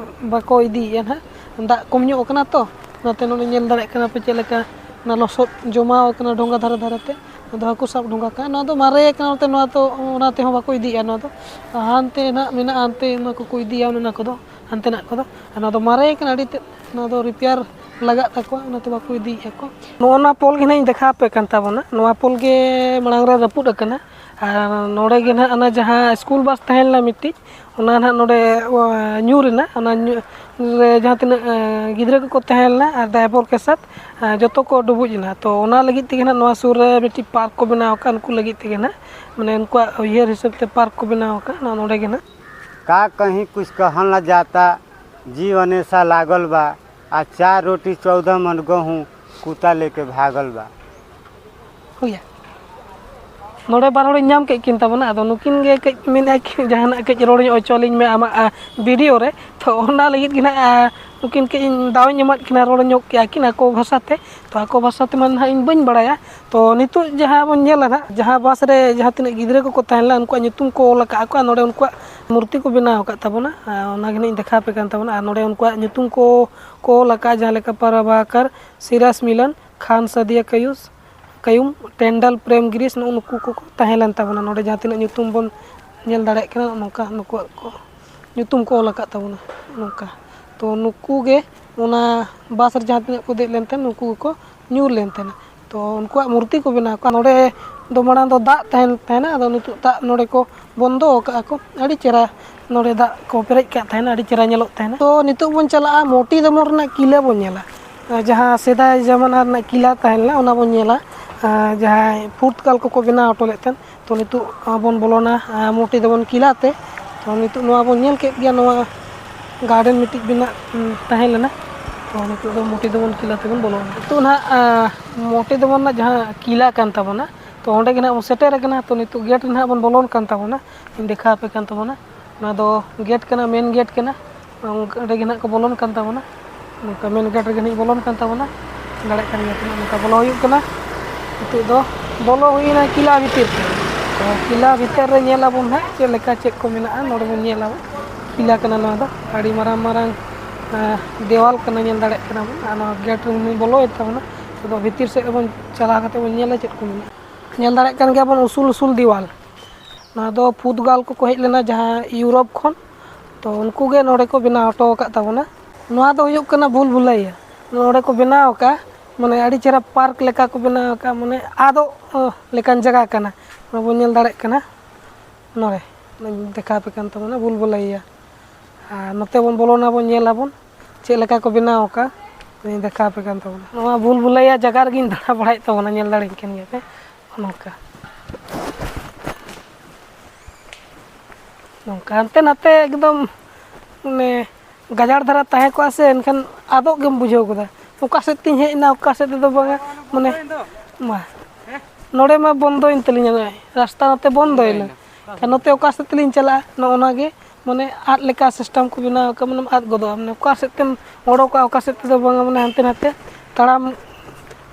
ᱵᱟᱠᱚ ᱤᱫᱤᱭᱮᱫᱼᱟ ᱱᱟᱦᱟᱜ᱾ ᱫᱟᱜ ᱠᱚᱢ ᱧᱚᱜ ᱟᱠᱟᱱᱟ ᱛᱚ, ᱚᱱᱟᱛᱮ ᱱᱚᱰᱮ ᱧᱮᱞ ᱫᱟᱲᱮᱭᱟᱜ ᱠᱟᱱᱟ ᱯᱮ ᱪᱮᱫ ᱞᱮᱠᱟ ᱚᱱᱟ ᱞᱚᱥᱚᱫ ᱡᱚᱢᱟᱣ ᱟᱠᱟᱱᱟ ᱰᱷᱚᱸᱜᱟ ᱫᱷᱟᱨᱮ ᱫᱷᱟᱨᱮ ᱛᱮ᱾ ᱱᱚᱣᱟ ᱫᱚ ᱦᱟᱹᱠᱩ ᱥᱟᱵ ᱰᱷᱚᱸᱜᱟ ᱠᱟᱱᱟ᱾ ᱱᱚᱣᱟ ᱫᱚ ᱢᱟᱨᱮ ᱟᱠᱟᱱᱟ, ᱚᱱᱟᱛᱮ ᱱᱚᱣᱟ ᱫᱚ ᱚᱱᱟ ᱛᱮᱦᱚᱸ ᱵᱟᱠᱚ ᱤᱫᱤᱭᱮᱫᱼᱟ᱾ ᱱᱚᱣᱟ ᱫᱚ ᱦᱟᱱᱛᱮ ᱱᱟᱦᱟᱜ ᱢᱮᱱᱟᱜᱼᱟ, ᱦᱟᱱᱛᱮ ᱚᱱᱟ ᱠᱚᱠᱚ ᱤᱫᱤᱭᱟ, ᱚᱱᱮ ᱚᱱᱟ ᱠᱚᱫᱚ ᱦᱟᱱᱛᱮᱱᱟᱜ ᱠᱚᱫᱚ᱾ ᱟᱨ ᱱᱚᱣᱟ ᱫᱚ ᱢᱟᱨᱮ ᱟᱠᱟᱱᱟ ᱟᱹᱰᱤ ᱛᱮᱫ, ᱱᱚᱣᱟ ᱫᱚ ᱨᱤᱯᱮᱭᱟᱨ ᱞᱟᱜᱟᱜ ᱛᱟᱠᱚᱣᱟ, ᱚᱱᱟᱛᱮ ᱵᱟᱠᱚ ᱤᱫᱤᱭᱮᱫᱼᱟ ᱠᱚ᱾ ᱱᱚᱜᱼᱚ ᱱᱚᱣᱟ ᱯᱳᱞ ᱜᱮ ᱱᱟᱦᱟᱜ ᱤᱧ ᱫᱮᱠᱷᱟᱣ ᱟᱯᱮ ᱠᱟᱱ ᱛᱟᱵᱚᱱᱟ᱾ ᱱᱚᱣᱟ ᱯᱳᱞ ᱜᱮ ᱢᱟᱲᱟᱝ ᱨᱮ ᱨᱟᱹᱯᱩᱫ ᱟᱠᱟᱱᱟ᱾ ᱟᱨ ᱱᱚᱰᱮ ᱜᱮ ᱱᱟᱦᱟᱜ ᱚᱱᱟ ᱡᱟᱦᱟᱸ ᱥᱠᱩᱞ ᱵᱟᱥ ᱛᱟᱦᱮᱸ ᱞᱮᱱᱟ ᱢᱤᱫᱴᱤᱡ, ᱚᱱᱟ ᱱᱟᱦᱟᱜ ᱱᱚᱰᱮ, ᱚ, ᱧᱩᱨ ᱮᱱᱟ᱾ ᱚᱱᱟ ᱧᱩ-, ᱨᱮ ᱡᱟᱦᱟᱸ ᱛᱤᱱᱟᱹᱜ, ᱮ, ᱜᱤᱫᱽᱨᱟᱹ ᱠᱚᱠᱚ ᱛᱟᱦᱮᱸ ᱞᱮᱱᱟ ᱟᱨ ᱰᱨᱟᱭᱵᱷᱟᱨ ᱠᱮ ᱥᱟᱛ, ᱮ, ᱡᱚᱛᱚ ᱠᱚ ᱰᱩᱵᱩᱡ ᱮᱱᱟ᱾ ᱛᱚ, ᱚᱱᱟ ᱞᱟᱹᱜᱤᱫ ᱛᱮᱜᱮ ᱱᱟᱦᱟᱜ ᱱᱚᱣᱟ ᱥᱩᱨ ᱨᱮ ᱢᱤᱫᱴᱤᱡ ᱯᱟᱨᱠ ᱠᱚ ᱵᱮᱱᱟᱣ ᱟᱠᱟᱫ, ᱩᱱᱠᱩ ᱞᱟᱹᱜᱤᱫ ᱛᱮᱜᱮ ᱱᱟᱦᱟᱜ, ᱢᱟᱱᱮ, ᱩᱱᱠᱩᱣᱟᱜ ᱩᱭᱦᱟᱹᱨ ᱦᱤᱥᱟᱹᱵ ᱛᱮ ᱯᱟᱨᱠ ᱠᱚ ᱵᱮᱱᱟᱣ ᱟᱠᱟᱫ, ᱱᱚᱣᱟ ᱱᱚᱰᱮ ᱜᱮ ᱱᱟᱦᱟᱜ᱾ का कहीं कुछ कहल न जाता, जीव अनेसा लागल बा, आ चार रोटी चौदह मन गहूँ कुत्ता लेके भागल बा। ᱦᱩᱭᱟ᱾ ᱱᱚᱰᱮ ᱵᱟᱨ ᱦᱚᱲᱤᱧ ᱧᱟᱢ ᱠᱮᱫ ᱠᱤᱱ ᱛᱟᱵᱚᱱᱟ, ᱟᱫᱚ ᱱᱩᱠᱤᱱ ᱜᱮ ᱠᱟᱹᱡ ᱢᱮᱱᱮᱫᱼᱟ ᱠᱤᱱ ᱡᱟᱦᱟᱱᱟᱜ ᱠᱟᱹᱡ ᱨᱚᱲ ᱧᱚᱜ ᱦᱚᱪᱚ ᱟᱹᱞᱤᱧ ᱢᱮ ᱟᱢᱟᱜ, ᱟ, ᱵᱷᱤᱰᱤᱭᱳ ᱨᱮ᱾ ᱛᱚ, ᱚᱱᱟ ᱞᱟᱹᱜᱤᱫ ᱜᱮ ᱱᱟᱦᱟᱜ, ᱟ, ᱱᱩᱠᱤᱱ ᱠᱟᱹᱡ ᱤᱧ ᱫᱟᱣ ᱤᱧ ᱮᱢᱟᱫ ᱠᱤᱱᱟ, ᱨᱚᱲ ᱧᱚᱜ ᱠᱮᱜᱼᱟ ᱠᱤᱱ ᱟᱠᱚ ᱵᱷᱟᱥᱟ ᱛᱮ᱾ ᱛᱚ ᱟᱠᱚ ᱵᱷᱟᱥᱟ ᱛᱮᱢᱟ ᱱᱟᱦᱟᱜ ᱤᱧ ᱵᱟᱹᱧ ᱵᱟᱲᱟᱭᱟ᱾ ᱛᱚ ᱱᱤᱛᱚᱜ ᱡᱟᱦᱟᱸ ᱵᱚᱱ ᱧᱮᱞᱟ ᱱᱟᱦᱟᱜ, ᱡᱟᱦᱟᱸ ᱵᱟᱥ ᱨᱮ ᱡᱟᱦᱟᱸ ᱛᱤᱱᱟᱹᱜ ᱜᱤᱫᱽᱨᱟᱹ ᱠᱚᱠᱚ ᱛᱟᱦᱮᱸ ᱞᱮᱱᱟ, ᱩᱱᱠᱩᱣᱟᱜ ᱧᱩᱛᱩᱢ ᱠᱚ ᱚᱞ ᱟᱠᱟᱫ ᱠᱚᱣᱟ, ᱱᱚᱰᱮ ᱩᱱᱠᱩᱣᱟᱜ ᱢᱩᱨᱛᱤ ᱠᱚ ᱵᱮᱱᱟᱣ ᱟᱠᱟᱫ ᱛᱟᱵᱚᱱᱟ᱾ ᱟᱨ ᱚᱱᱟ ᱜᱮ ᱱᱟᱦᱟᱜ ᱤᱧ ᱫᱮᱠᱷᱟᱣ ᱟᱯᱮ ᱠᱟᱱ ᱛᱟᱵᱚᱱᱟ᱾ ᱟᱨ ᱱᱚᱰᱮ ᱩᱱᱠᱩᱣᱟᱜ ᱧᱩᱛᱩᱢ ᱠᱚ ᱠᱚ ᱚᱞ ᱟᱠᱟᱫᱼᱟ, ᱡᱟᱦᱟᱸ ᱞᱮᱠᱟ ᱯᱟᱨᱟᱵᱟᱠᱟᱨ, ᱥᱤᱨᱟᱥ ᱢᱤᱞᱚᱱ, ᱠᱷᱟᱱ ᱥᱟᱫᱤᱭᱟ ᱠᱟᱭᱩᱥ, ᱠᱟᱭᱩᱢ, ᱴᱮᱱᱰᱟᱞ, ᱯᱨᱮᱢ ᱜᱤᱨᱤᱥ, ᱱᱩᱜᱼᱩ ᱱᱩᱠᱩ ᱠᱚᱠᱚ ᱛᱟᱦᱮᱸ ᱞᱮᱱ ᱛᱟᱵᱚᱱᱟ᱾ ᱱᱚᱰᱮ ᱡᱟᱦᱟᱸ ᱛᱤᱱᱟᱹᱜ ᱧᱩᱛᱩᱢ ᱵᱚᱱ ᱧᱮᱞ ᱫᱟᱲᱮᱭᱟᱜ ᱠᱟᱱᱟ, ᱱᱚᱝᱠᱟ ᱱᱩᱠᱩᱣᱟᱜ ᱠᱚ ᱧᱩᱛᱩᱢ ᱠᱚ ᱚᱞ ᱟᱠᱟᱫ ᱛᱟᱵᱚᱱᱟ ᱱᱚᱝᱠᱟ᱾ ᱛᱚ ᱱᱩᱠᱩ ᱜᱮ ᱚᱱᱟ ᱵᱟᱥ ᱨᱮ ᱡᱟᱦᱟᱸ ᱛᱤᱱᱟᱹᱜ ᱠᱚ ᱫᱮᱡ ᱞᱮᱱ ᱛᱟᱦᱮᱸᱫ, ᱱᱩᱠᱩ ᱜᱮᱠᱚ ᱧᱩᱨ ᱞᱮᱱ ᱛᱟᱦᱮᱱᱟ᱾ ᱛᱚ ᱩᱱᱠᱩᱣᱟᱜ ᱢᱩᱨᱛᱤ ᱠᱚ ᱵᱮᱱᱟᱣ ᱠᱚᱣᱟ᱾ ᱱᱚᱰᱮ ᱫᱚ ᱢᱟᱲᱟᱝ ᱫᱚ ᱫᱟᱜ ᱛᱟᱦᱮᱱ ᱛᱟᱦᱮᱱᱟ, ᱟᱫᱚ ᱱᱤᱛᱚᱜ ᱫᱟᱜ ᱱᱚᱰᱮ ᱠᱚ ᱵᱚᱱᱫᱚ ᱟᱠᱟᱫᱼᱟ ᱠᱚ᱾ ᱟᱹᱰᱤ ᱪᱮᱦᱨᱟ ᱱᱚᱰᱮ ᱫᱟᱜ ᱠᱚ ᱯᱮᱨᱮᱡ ᱠᱟᱜ ᱛᱟᱦᱮᱱᱟ, ᱟᱹᱰᱤ ᱪᱮᱦᱨᱟ ᱧᱮᱞᱚᱜ ᱛᱟᱦᱮᱱᱟ᱾ ᱛᱚ ᱱᱤᱛᱚᱜ ᱵᱚᱱ ᱪᱟᱞᱟᱜᱼᱟ ᱢᱳᱴᱤ ᱫᱚᱢᱚᱱ ᱨᱮᱱᱟᱜ ᱠᱤᱞᱟᱹ ᱵᱚᱱ ᱧᱮᱞᱟ᱾ ᱡᱟᱦᱟᱸ ᱥᱮᱫᱟᱭ ᱡᱟᱢᱟᱱᱟ ᱨᱮᱱᱟᱜ ᱠᱤᱞᱟ ᱛᱟᱦᱮᱸ ᱞᱮᱱᱟ, ᱚᱱᱟ ᱵᱚᱱ ᱧᱮᱞᱟ᱾ ᱟᱨ ᱡᱟᱦᱟᱸᱭ ᱯᱩᱨᱛᱜᱟᱞ ᱠᱚᱠᱚ ᱵᱮᱱᱟᱣ ᱦᱚᱴᱚ ᱞᱮᱫ ᱛᱟᱦᱮᱸᱫ, ᱛᱚ ᱱᱤᱛᱚᱜ ᱵᱚᱱ ᱵᱚᱞᱚᱱᱟ, ᱟᱨ ᱢᱳᱴᱤ ᱫᱚᱢᱚᱱ ᱠᱤᱞᱟ ᱛᱮ᱾ ᱛᱚ ᱱᱤᱛᱚᱜ ᱱᱚᱣᱟ ᱵᱚᱱ ᱧᱮᱞ ᱠᱮᱫ ᱜᱮᱭᱟ, ᱱᱚᱣᱟ ᱜᱟᱨᱰᱮᱱ ᱢᱤᱫᱴᱤᱡ ᱵᱮᱱᱟᱜ, ᱩᱸ, ᱛᱟᱦᱮᱸ ᱞᱮᱱᱟ᱾ ᱛᱚ ᱱᱤᱛᱚᱜ ᱫᱚ ᱢᱳᱴᱤ ᱫᱚᱢᱚᱱ ᱠᱤᱞᱟ ᱛᱮᱵᱚᱱ ᱵᱚᱞᱚᱱᱟ᱾ ᱱᱤᱛᱚᱜ ᱱᱟᱦᱟᱜ, ᱟᱸ, ᱢᱳᱴᱤ ᱫᱚᱢᱚᱱ ᱨᱮᱱᱟᱜ ᱡᱟᱦᱟᱸ ᱠᱤᱞᱟ ᱠᱟᱱ ᱛᱟᱵᱚᱱᱟ, ᱛᱚ ᱚᱸᱰᱮ ᱜᱮ ᱱᱟᱦᱟᱜ ᱵᱚᱱ ᱥᱮᱴᱮᱨ ᱟᱠᱟᱱᱟ᱾ ᱛᱚ ᱱᱤᱛᱚᱜ ᱜᱮᱴ ᱨᱮ ᱱᱟᱦᱟᱜ ᱵᱚᱱ ᱵᱚᱞᱚᱱ ᱠᱟᱱ ᱛᱟᱵᱚᱱᱟ᱾ ᱤᱧ ᱫᱮᱠᱷᱟᱣ ᱟᱯᱮ ᱠᱟᱱ ᱛᱟᱵᱚᱱᱟ᱾ ᱱᱚᱣᱟ ᱫᱚ ᱜᱮᱴ ᱠᱟᱱᱟ, ᱢᱮᱱ ᱜᱮᱴ ᱠᱟᱱᱟ᱾ ᱚᱸᱰᱮ ᱜᱮ ᱱᱟᱦᱟᱜ ᱠᱚ ᱵᱚᱞᱚᱱ ᱠᱟᱱ ᱛᱟᱵᱚᱱᱟ᱾ ᱱᱚᱝᱠᱟ ᱢᱮᱱ ᱜᱮᱴ ᱨᱮᱜᱮ ᱱᱟᱦᱟᱜ ᱵᱚᱞᱚᱱ ᱠᱟᱱ ᱛᱟᱵᱚᱱᱟ᱾ ᱫᱟᱲᱮᱭᱟᱜ ᱠᱟᱱ ᱜᱮᱭᱟ ᱯᱮ, ᱱᱚᱝᱠᱟ ᱵᱚᱞᱚ ᱦᱩᱭᱩᱜ ᱠᱟᱱᱟ᱾ ᱱᱤᱛᱚᱜ ᱫᱚ ᱵᱚᱞᱚ ᱦᱩᱭᱱᱟ ᱠᱤᱞᱟ ᱵᱷᱤᱛᱤᱨ ᱛᱮ᱾ ᱛᱚ ᱠᱤᱞᱟ ᱵᱷᱤᱛᱤᱨ ᱨᱮ ᱧᱮᱞ ᱟᱵᱚᱱ ᱦᱟᱸᱜ ᱪᱮᱫ ᱞᱮᱠᱟ ᱪᱮᱫ ᱠᱚ ᱢᱮᱱᱟᱜᱼᱟ᱾ ᱱᱚᱰᱮ ᱵᱚᱱ ᱧᱮᱞᱟ, ᱠᱤᱞᱟ ᱠᱟᱱᱟ ᱱᱚᱣᱟ ᱫᱚ᱾ ᱟᱹᱰᱤ ᱢᱟᱨᱟᱝ ᱢᱟᱨᱟᱝ, ᱟᱸ, ᱫᱮᱣᱟᱞ ᱠᱟᱱᱟ, ᱧᱮᱞ ᱫᱟᱲᱮᱭᱟᱜ ᱠᱟᱱᱟ ᱵᱚᱱ᱾ ᱟᱨ ᱱᱚᱣᱟ ᱜᱮᱴ ᱨᱮ ᱵᱚᱞᱚᱭᱮᱱ ᱛᱟᱵᱚᱱᱟ᱾ ᱟᱫᱚ ᱵᱷᱤᱛᱤᱨ ᱥᱮᱫ ᱨᱮᱵᱚᱱ ᱪᱟᱞᱟᱣ ᱠᱟᱛᱮ ᱵᱚᱱ ᱧᱮᱞᱟ ᱪᱮᱫ ᱠᱚ ᱢᱮᱱᱟᱜᱼᱟ᱾ ᱧᱮᱞ ᱫᱟᱲᱮᱭᱟᱜ ᱠᱟᱱ ᱜᱮᱭᱟ ᱵᱚᱱ ᱩᱥᱩᱞ ᱩᱥᱩᱞ ᱫᱮᱣᱟᱞ᱾ ᱱᱚᱣᱟ ᱫᱚ ᱯᱩᱨᱛᱜᱟᱞ ᱠᱚᱠᱚ ᱦᱮᱡ ᱞᱮᱱᱟ ᱡᱟᱦᱟᱸ ᱤᱭᱩᱨᱳᱯ ᱠᱷᱚᱱ, ᱛᱚ ᱩᱱᱠᱩ ᱜᱮ ᱱᱚᱰᱮ ᱠᱚ ᱵᱮᱱᱟᱣ ᱦᱚᱴᱚ ᱟᱠᱟᱫ ᱛᱟᱵᱚᱱᱟ᱾ ᱱᱚᱣᱟ ᱫᱚ ᱦᱩᱭᱩᱜ ᱠᱟᱱᱟ ᱵᱷᱩᱞ ᱵᱷᱩᱞᱟᱹᱭᱟ᱾ ᱱᱚᱰᱮ ᱠᱚ ᱵᱮᱱᱟᱣ ᱟᱠᱟᱫᱼᱟ, ᱢᱟᱱᱮ ᱟᱹᱰᱤ ᱪᱮᱦᱨᱟ ᱯᱟᱨᱠ ᱞᱮᱠᱟ ᱠᱚ ᱵᱮᱱᱟᱣ ᱟᱠᱟᱫᱼᱟ, ᱢᱟᱱᱮ ᱟᱫᱚᱜ, ᱟᱸ, ᱞᱮᱠᱟᱱ ᱡᱟᱭᱜᱟ ᱠᱟᱱᱟ᱾ ᱱᱚᱰᱮ ᱵᱚᱱ ᱧᱮᱞ ᱫᱟᱲᱮᱭᱟᱜ ᱠᱟᱱᱟ, ᱱᱚᱰᱮ ᱫᱮᱠᱷᱟᱣ ᱟᱯᱮ ᱠᱟᱱ ᱛᱟᱵᱚᱱᱟ ᱵᱷᱩᱞ ᱵᱷᱩᱞᱟᱹᱭᱟ᱾ ᱟᱨ ᱱᱚᱛᱮ ᱵᱚᱱ ᱵᱚᱞᱚᱱᱟ, ᱵᱚᱱ ᱧᱮᱞ ᱟᱵᱚᱱ ᱪᱮᱫ ᱞᱮᱠᱟ ᱠᱚ ᱵᱮᱱᱟᱣ ᱟᱠᱟᱫᱼᱟ, ᱫᱮᱠᱷᱟᱣ ᱟᱯᱮ ᱠᱟᱱ ᱛᱟᱵᱚᱱᱟ᱾ ᱱᱚᱣᱟ ᱵᱷᱩᱞ ᱵᱷᱩᱞᱟᱹᱭᱟ ᱡᱟᱭᱜᱟ ᱨᱮᱜᱮᱧ ᱫᱟᱬᱟ ᱵᱟᱲᱟᱭᱮᱫ ᱛᱟᱵᱚᱱᱟ, ᱧᱮᱞ ᱫᱟᱲᱮᱭᱟᱜ ᱠᱟᱱ ᱜᱮᱭᱟ ᱯᱮ᱾ ᱱᱚᱝᱠᱟ, ᱱᱚᱝᱠᱟ ᱦᱟᱱᱛᱮ ᱱᱟᱛᱮ ᱮᱠᱫᱚᱢ ᱢᱟᱱᱮ ᱜᱟᱡᱟᱲ ᱫᱷᱟᱨᱟ ᱛᱟᱦᱮᱸ ᱠᱚᱜᱼᱟ ᱥᱮ, ᱮᱱᱠᱷᱟᱱ ᱟᱫᱚᱜ ᱜᱮᱢ ᱵᱩᱡᱷᱟᱹᱣ ᱜᱚᱫᱟ, ᱚᱠᱟ ᱥᱮᱫ ᱛᱤᱧ ᱦᱮᱡ ᱮᱱᱟ, ᱚᱠᱟ ᱥᱮᱫ ᱛᱮᱫᱚ ᱵᱟᱝᱟ, ᱢᱟᱱᱮ ᱢᱟ ᱱᱚᱰᱮ ᱢᱟ ᱵᱚᱱᱫᱚᱭᱮᱱ ᱛᱟᱹᱞᱤᱧᱟ, ᱱᱚᱜᱼᱚᱭ ᱨᱟᱥᱛᱟ ᱱᱚᱛᱮ ᱵᱚᱱᱫᱚᱭᱮᱱᱟ᱾ ᱮᱱᱠᱷᱟᱱ ᱱᱚᱛᱮ ᱚᱠᱟ ᱥᱮᱫ ᱛᱮᱞᱤᱧ ᱪᱟᱞᱟᱜᱼᱟ, ᱱᱚᱜᱼᱚ ᱱᱚᱣᱟ ᱜᱮ ᱢᱟᱱᱮ ᱟᱫ ᱞᱮᱠᱟ ᱥᱤᱥᱴᱮᱢ ᱠᱚ ᱵᱮᱱᱟᱣ ᱟᱠᱟᱫ, ᱢᱟᱱᱮᱢ ᱟᱫ ᱜᱚᱫᱚᱜᱼᱟ, ᱢᱟᱱᱮ ᱚᱠᱟ ᱥᱮᱫ ᱛᱮᱢ ᱚᱰᱚᱠᱚᱜᱼᱟ, ᱚᱠᱟ ᱥᱮᱫ ᱛᱮᱫᱚ ᱵᱟᱝᱟ, ᱢᱟᱱᱮ ᱦᱟᱱᱛᱮ ᱱᱟᱛᱮ ᱛᱟᱲᱟᱢ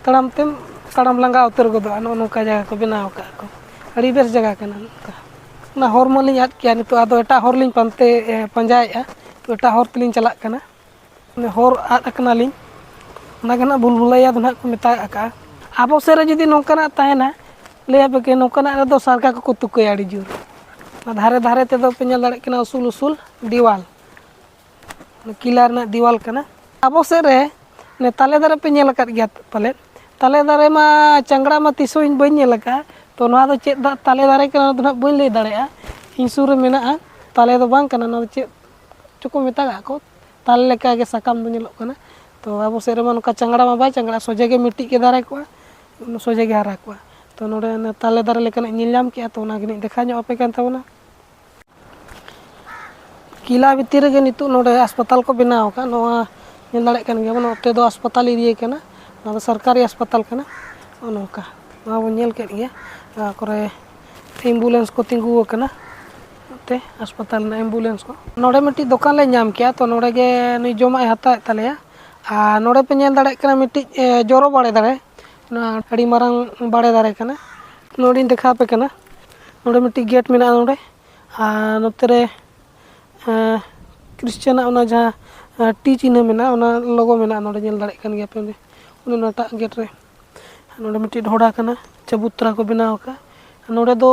ᱛᱟᱲᱟᱢ ᱛᱮᱢ ᱛᱟᱲᱟᱢ ᱞᱟᱸᱜᱟ ᱩᱛᱟᱹᱨ ᱜᱚᱫᱚᱜᱼᱟ᱾ ᱱᱚᱜᱼᱚ ᱱᱚᱝᱠᱟ ᱡᱟᱭᱜᱟ ᱠᱚ ᱵᱮᱱᱟᱣ ᱟᱠᱟᱫ ᱠᱚ, ᱟᱹᱰᱤ ᱵᱮᱥ ᱡᱟᱭᱜᱟ ᱠᱟᱱᱟ ᱱᱚᱝᱠᱟ᱾ ᱚᱱᱟ ᱦᱚᱨ ᱢᱟᱞᱤᱧ ᱟᱫ ᱠᱮᱜᱼᱟ, ᱱᱤᱛᱚᱜ ᱟᱫᱚ ᱮᱴᱟᱜ ᱦᱚᱨ ᱞᱤᱧ ᱯᱟᱱᱛᱮ ᱮ, ᱯᱟᱸᱡᱟᱭᱮᱫᱼᱟ, ᱛᱚ ᱮᱴᱟᱜ ᱦᱚᱨ ᱛᱮᱞᱤᱧ ᱪᱟᱞᱟᱜ ᱠᱟᱱᱟ᱾ ᱢᱟᱱᱮ ᱦᱚᱨ ᱟᱫ ᱟᱠᱟᱱᱟᱞᱤᱧ, ᱚᱱᱟᱜᱮ ᱱᱟᱜ ᱵᱷᱩᱞ ᱵᱷᱩᱞᱟᱹᱭᱟ ᱫᱚ ᱱᱟᱜ ᱠᱚ ᱢᱮᱛᱟᱜ ᱟᱠᱟᱜᱼᱟ᱾ ᱟᱵᱚ ᱥᱮᱫ ᱨᱮ ᱡᱩᱫᱤ ᱱᱚᱝᱠᱟᱱᱟᱜ ᱛᱟᱦᱮᱱᱟ, ᱞᱟᱹᱭᱟ ᱯᱮ ᱠᱤ ᱱᱚᱝᱠᱟᱱᱟᱜ ᱨᱮᱫᱚ ᱥᱟᱨᱜᱟ ᱠᱚᱠᱚ ᱛᱩᱠᱟᱹᱭᱟ ᱟᱹᱰᱤ ᱡᱳᱨ᱾ ᱚᱱᱟ ᱫᱷᱟᱨᱮ ᱫᱷᱟᱨᱮ ᱛᱮᱫᱚ ᱯᱮ ᱧᱮᱞ ᱫᱟᱲᱮᱭᱟᱜ ᱠᱟᱱᱟ ᱩᱥᱩᱞ ᱩᱥᱩᱞ ᱫᱮᱣᱟᱞ, ᱠᱤᱞᱟ ᱨᱮᱱᱟᱜ ᱫᱮᱣᱟᱞ ᱠᱟᱱᱟ᱾ ᱟᱵᱚ ᱥᱮᱫ ᱨᱮ ᱚᱱᱮ ᱛᱟᱞᱮ ᱫᱟᱨᱮ ᱯᱮ ᱧᱮᱞ ᱟᱠᱟᱫ ᱜᱮᱭᱟ ᱯᱟᱞᱮᱫ? ᱛᱟᱞᱮ ᱫᱟᱨᱮ ᱢᱟ ᱪᱟᱝᱜᱲᱟ ᱢᱟ ᱛᱤᱥ ᱦᱚᱸ ᱤᱧ ᱵᱟᱹᱧ ᱧᱮᱞ ᱟᱠᱟᱫᱼᱟ᱾ ᱛᱚ ᱱᱚᱣᱟ ᱫᱚ ᱪᱮᱫ ᱫᱟ-, ᱛᱟᱞᱮ ᱫᱟᱨᱮ ᱠᱟᱱᱟ, ᱚᱱᱟ ᱫᱚ ᱱᱟᱦᱟᱜ ᱵᱟᱹᱧ ᱞᱟᱹᱭ ᱫᱟᱲᱮᱭᱟᱜᱼᱟ᱾ ᱤᱧ ᱥᱩᱨ ᱨᱮ ᱢᱮᱱᱟᱜᱼᱟ, ᱛᱟᱞᱮ ᱫᱚ ᱵᱟᱝ ᱠᱟᱱᱟ, ᱱᱚᱣᱟ ᱫᱚ ᱪᱮᱫ ᱪᱚᱠᱚ ᱢᱮᱛᱟᱜᱟᱜ ᱠᱚ, ᱛᱟᱞᱮ ᱞᱮᱠᱟᱜᱮ ᱥᱟᱠᱟᱢ ᱫᱚ ᱧᱮᱞᱚᱜ ᱠᱟᱱᱟ᱾ ᱛᱚ ᱟᱵᱚ ᱥᱮᱫ ᱨᱮᱢᱟ ᱱᱚᱝᱠᱟ ᱪᱟᱝᱜᱲᱟ ᱢᱟ ᱵᱟᱭ ᱪᱟᱝᱜᱲᱟ, ᱥᱚᱡᱷᱮ ᱜᱮ ᱢᱤᱫᱴᱤᱡ ᱜᱮ ᱫᱟᱨᱮ ᱠᱚᱜᱼᱟ, ᱥᱚᱡᱷᱮ ᱜᱮ ᱦᱟᱨᱟ ᱠᱚᱜᱼᱟ᱾ ᱛᱚ ᱱᱚᱰᱮ ᱚᱱᱟ ᱛᱟᱞᱮ ᱫᱟᱨᱮ ᱞᱮᱠᱟᱱᱟᱜ ᱤᱧ ᱧᱮᱞ ᱧᱟᱢ ᱠᱮᱜᱼᱟ, ᱛᱚ ᱚᱱᱟ ᱜᱮᱞᱤᱧ ᱫᱮᱠᱷᱟᱣ ᱧᱚᱜ ᱟᱯᱮ ᱠᱟᱱ ᱛᱟᱵᱚᱱᱟ᱾ ᱠᱤᱞᱟ ᱵᱷᱤᱛᱤᱨ ᱨᱮᱜᱮ ᱱᱤᱛᱚᱜ ᱱᱚᱰᱮ ᱦᱟᱥᱯᱟᱛᱟᱞ ᱠᱚ ᱵᱮᱱᱟᱣ ᱟᱠᱟᱫ, ᱱᱚᱣᱟ ᱧᱮᱞ ᱫᱟᱲᱮᱭᱟᱜ ᱠᱟᱱ ᱜᱮᱭᱟ ᱵᱚᱱ, ᱱᱚᱛᱮ ᱫᱚ ᱦᱟᱥᱯᱟᱛᱟᱞ ᱮᱨᱤᱭᱟ ᱠᱟᱱᱟ, ᱱᱚᱣᱟ ᱫᱚ ᱥᱚᱨᱠᱟᱨᱤ ᱦᱟᱥᱯᱟᱛᱟᱞ ᱠᱟᱱᱟ᱾ ᱱᱚᱜᱼᱚ ᱱᱚᱝᱠᱟ ᱱᱚᱣᱟ ᱵᱚᱱ ᱧᱮᱞ ᱠᱮᱫ ᱜᱮᱭᱟ, ᱱᱚᱣᱟ ᱠᱚᱨᱮ ᱮᱢᱵᱩᱞᱮᱱᱥ ᱠᱚ ᱛᱤᱸᱜᱩ ᱟᱠᱟᱱᱟ, ᱱᱚᱛᱮ ᱦᱟᱥᱯᱟᱛᱟᱞ ᱨᱮᱱᱟᱜ ᱮᱢᱵᱩᱞᱮᱱᱥ ᱠᱚ᱾ ᱱᱚᱰᱮ ᱢᱤᱫᱴᱤᱡ ᱫᱚᱠᱟᱱ ᱞᱮ ᱧᱟᱢ ᱠᱮᱜᱼᱟ, ᱛᱚ ᱱᱚᱰᱮ ᱜᱮ ᱱᱩᱭ ᱡᱚᱢᱟᱜ ᱮ ᱦᱟᱛᱟᱣᱮᱫ ᱛᱟᱞᱮᱭᱟ᱾ ᱟᱨ ᱱᱚᱰᱮ ᱯᱮ ᱧᱮᱞ ᱫᱟᱲᱮᱭᱟᱜ ᱠᱟᱱᱟ ᱢᱤᱫᱴᱤᱡ, ᱮ, ᱡᱚᱨᱚ ᱵᱟᱲᱮ ᱫᱟᱨᱮ, ᱱᱚᱣᱟ ᱟᱹᱰᱤ ᱢᱟᱨᱟᱝ ᱵᱟᱲᱮ ᱫᱟᱨᱮ ᱠᱟᱱᱟ᱾ ᱱᱚᱰᱮᱧ ᱫᱮᱠᱷᱟᱣ ᱟᱯᱮ ᱠᱟᱱᱟ, ᱱᱚᱰᱮ ᱢᱤᱫᱴᱤᱡ ᱜᱮᱴ ᱢᱮᱱᱟᱜᱼᱟ ᱱᱚᱰᱮ, ᱟᱨ ᱱᱚᱛᱮ ᱨᱮ, ᱮ, ᱠᱨᱤᱥᱪᱟᱱᱟᱜ ᱚᱱᱟ ᱡᱟᱦᱟᱸ, ᱮ, ᱴᱤ ᱪᱤᱱᱦᱟᱹ ᱢᱮᱱᱟᱜᱼᱟ, ᱚᱱᱟ ᱞᱳᱜᱳ ᱢᱮᱱᱟᱜᱼᱟ ᱱᱚᱰᱮ, ᱧᱮᱞ ᱫᱟᱲᱮᱭᱟᱜ ᱠᱟᱱ ᱜᱮᱭᱟ ᱯᱮ ᱚᱸᱰᱮ, ᱚᱱᱮ ᱚᱱᱟᱴᱟᱜ ᱜᱮᱴ ᱨᱮ᱾ ᱱᱚᱰᱮ ᱢᱤᱫᱴᱤᱡ ᱰᱷᱚᱰᱟ ᱠᱟᱱᱟ, ᱪᱟᱵᱩᱛᱨᱟ ᱠᱚ ᱵᱮᱱᱟᱣ ᱟᱠᱟᱫ᱾ ᱱᱚᱰᱮ ᱫᱚ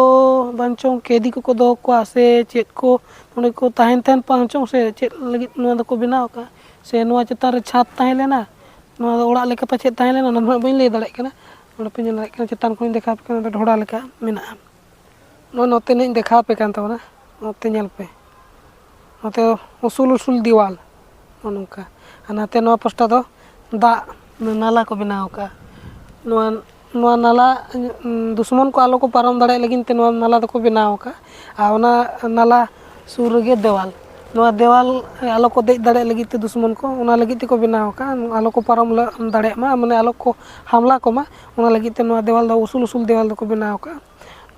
ᱵᱟᱝ ᱪᱚᱝ ᱠᱮᱫᱤ ᱠᱚᱠᱚ ᱫᱚᱦᱚ ᱠᱚᱣᱟ ᱥᱮ ᱪᱮᱫ ᱠᱚ ᱱᱚᱰᱮ ᱠᱚ ᱛᱟᱦᱮᱱ ᱛᱟᱦᱮᱱ ᱵᱟᱝ ᱪᱚᱝ, ᱥᱮ ᱪᱮᱫ ᱞᱟᱹᱜᱤᱫ ᱱᱚᱣᱟ ᱫᱚᱠᱚ ᱵᱮᱱᱟᱣ ᱟᱠᱟᱫ, ᱥᱮ ᱱᱚᱣᱟ ᱪᱮᱛᱟᱱ ᱨᱮ ᱪᱷᱟᱫᱽ ᱛᱟᱦᱮᱸ ᱞᱮᱱᱟ, ᱱᱚᱣᱟ ᱫᱚ ᱚᱲᱟᱜ ᱞᱮᱠᱟ ᱯᱟᱪᱮᱫ ᱛᱟᱦᱮᱸ ᱞᱮᱱᱟ, ᱚᱱᱟ ᱫᱚ ᱦᱟᱸᱜ ᱵᱟᱹᱧ ᱞᱟᱹᱭ ᱫᱟᱲᱮᱭᱟᱜ ᱠᱟᱱᱟ᱾ ᱱᱚᱰᱮ ᱯᱮ ᱧᱮᱞ ᱫᱟᱲᱮᱭᱟᱜ ᱠᱟᱱᱟ, ᱪᱮᱛᱟᱱ ᱠᱷᱚᱱᱤᱧ ᱫᱮᱠᱷᱟᱣ ᱟᱯᱮ ᱠᱟᱱᱟ, ᱱᱚᱰᱮ ᱰᱷᱚᱰᱟ ᱞᱮᱠᱟ ᱢᱮᱱᱟᱜᱼᱟ᱾ ᱱᱚᱜᱼᱚᱭ ᱱᱚᱛᱮ ᱱᱟᱜ ᱤᱧ ᱫᱮᱠᱷᱟᱣ ᱟᱯᱮ ᱠᱟᱱ ᱛᱟᱵᱚᱱᱟ, ᱱᱚᱛᱮ ᱧᱮᱞ ᱯᱮ, ᱱᱚᱛᱮ ᱩᱥᱩᱞ ᱩᱥᱩᱞ ᱫᱮᱣᱟᱞ, ᱱᱚᱜᱼᱚ ᱱᱚᱝᱠᱟ᱾ ᱟᱨ ᱱᱟᱛᱮ ᱱᱚᱣᱟ ᱯᱟᱥᱴᱟ ᱫᱚ ᱫᱟᱜ ᱱᱟᱞᱟ ᱠᱚ ᱵᱮᱱᱟᱣ ᱟᱠᱟᱫᱼᱟ᱾ ᱱᱚᱣᱟ, ᱱᱚᱣᱟ ᱱᱟᱞᱟ, ᱩᱸ, ᱫᱩᱥᱢᱚᱱ ᱠᱚ ᱟᱞᱚ ᱠᱚ ᱯᱟᱨᱚᱢ ᱫᱟᱲᱮᱭᱟᱜ ᱞᱟᱹᱜᱤᱫ ᱛᱮ ᱱᱚᱣᱟ ᱱᱟᱞᱟ ᱫᱚᱠᱚ ᱵᱮᱱᱟᱣ ᱟᱠᱟᱫᱼᱟ᱾ ᱟᱨ ᱚᱱᱟ ᱱᱟᱞᱟ ᱥᱩᱨ ᱨᱮᱜᱮ ᱫᱮᱣᱟᱞ, ᱱᱚᱣᱟ ᱫᱮᱣᱟᱞ ᱟᱞᱚ ᱠᱚ ᱫᱮᱡ ᱫᱟᱲᱮᱭᱟᱜ ᱞᱟᱹᱜᱤᱫ ᱛᱮ ᱫᱩᱥᱢᱚᱱ ᱠᱚ, ᱚᱱᱟ ᱞᱟᱹᱜᱤᱫ ᱛᱮᱠᱚ ᱵᱮᱱᱟᱣ ᱟᱠᱟᱫᱼᱟ, ᱟᱞᱚ ᱠᱚ ᱯᱟᱨᱚᱢ ᱞᱟ-, ᱫᱟᱲᱮᱭᱟᱜ ᱢᱟ, ᱢᱟᱱᱮ ᱟᱞᱚ ᱠᱚ ᱦᱟᱢᱞᱟ ᱠᱚᱢᱟ, ᱚᱱᱟ ᱞᱟᱹᱜᱤᱫ ᱛᱮ ᱱᱚᱣᱟ ᱫᱮᱣᱟᱞ ᱫᱚ ᱩᱥᱩᱞ ᱩᱥᱩᱞ ᱫᱮᱣᱟᱞ ᱫᱚᱠᱚ ᱵᱮᱱᱟᱣ ᱟᱠᱟᱫᱼᱟ᱾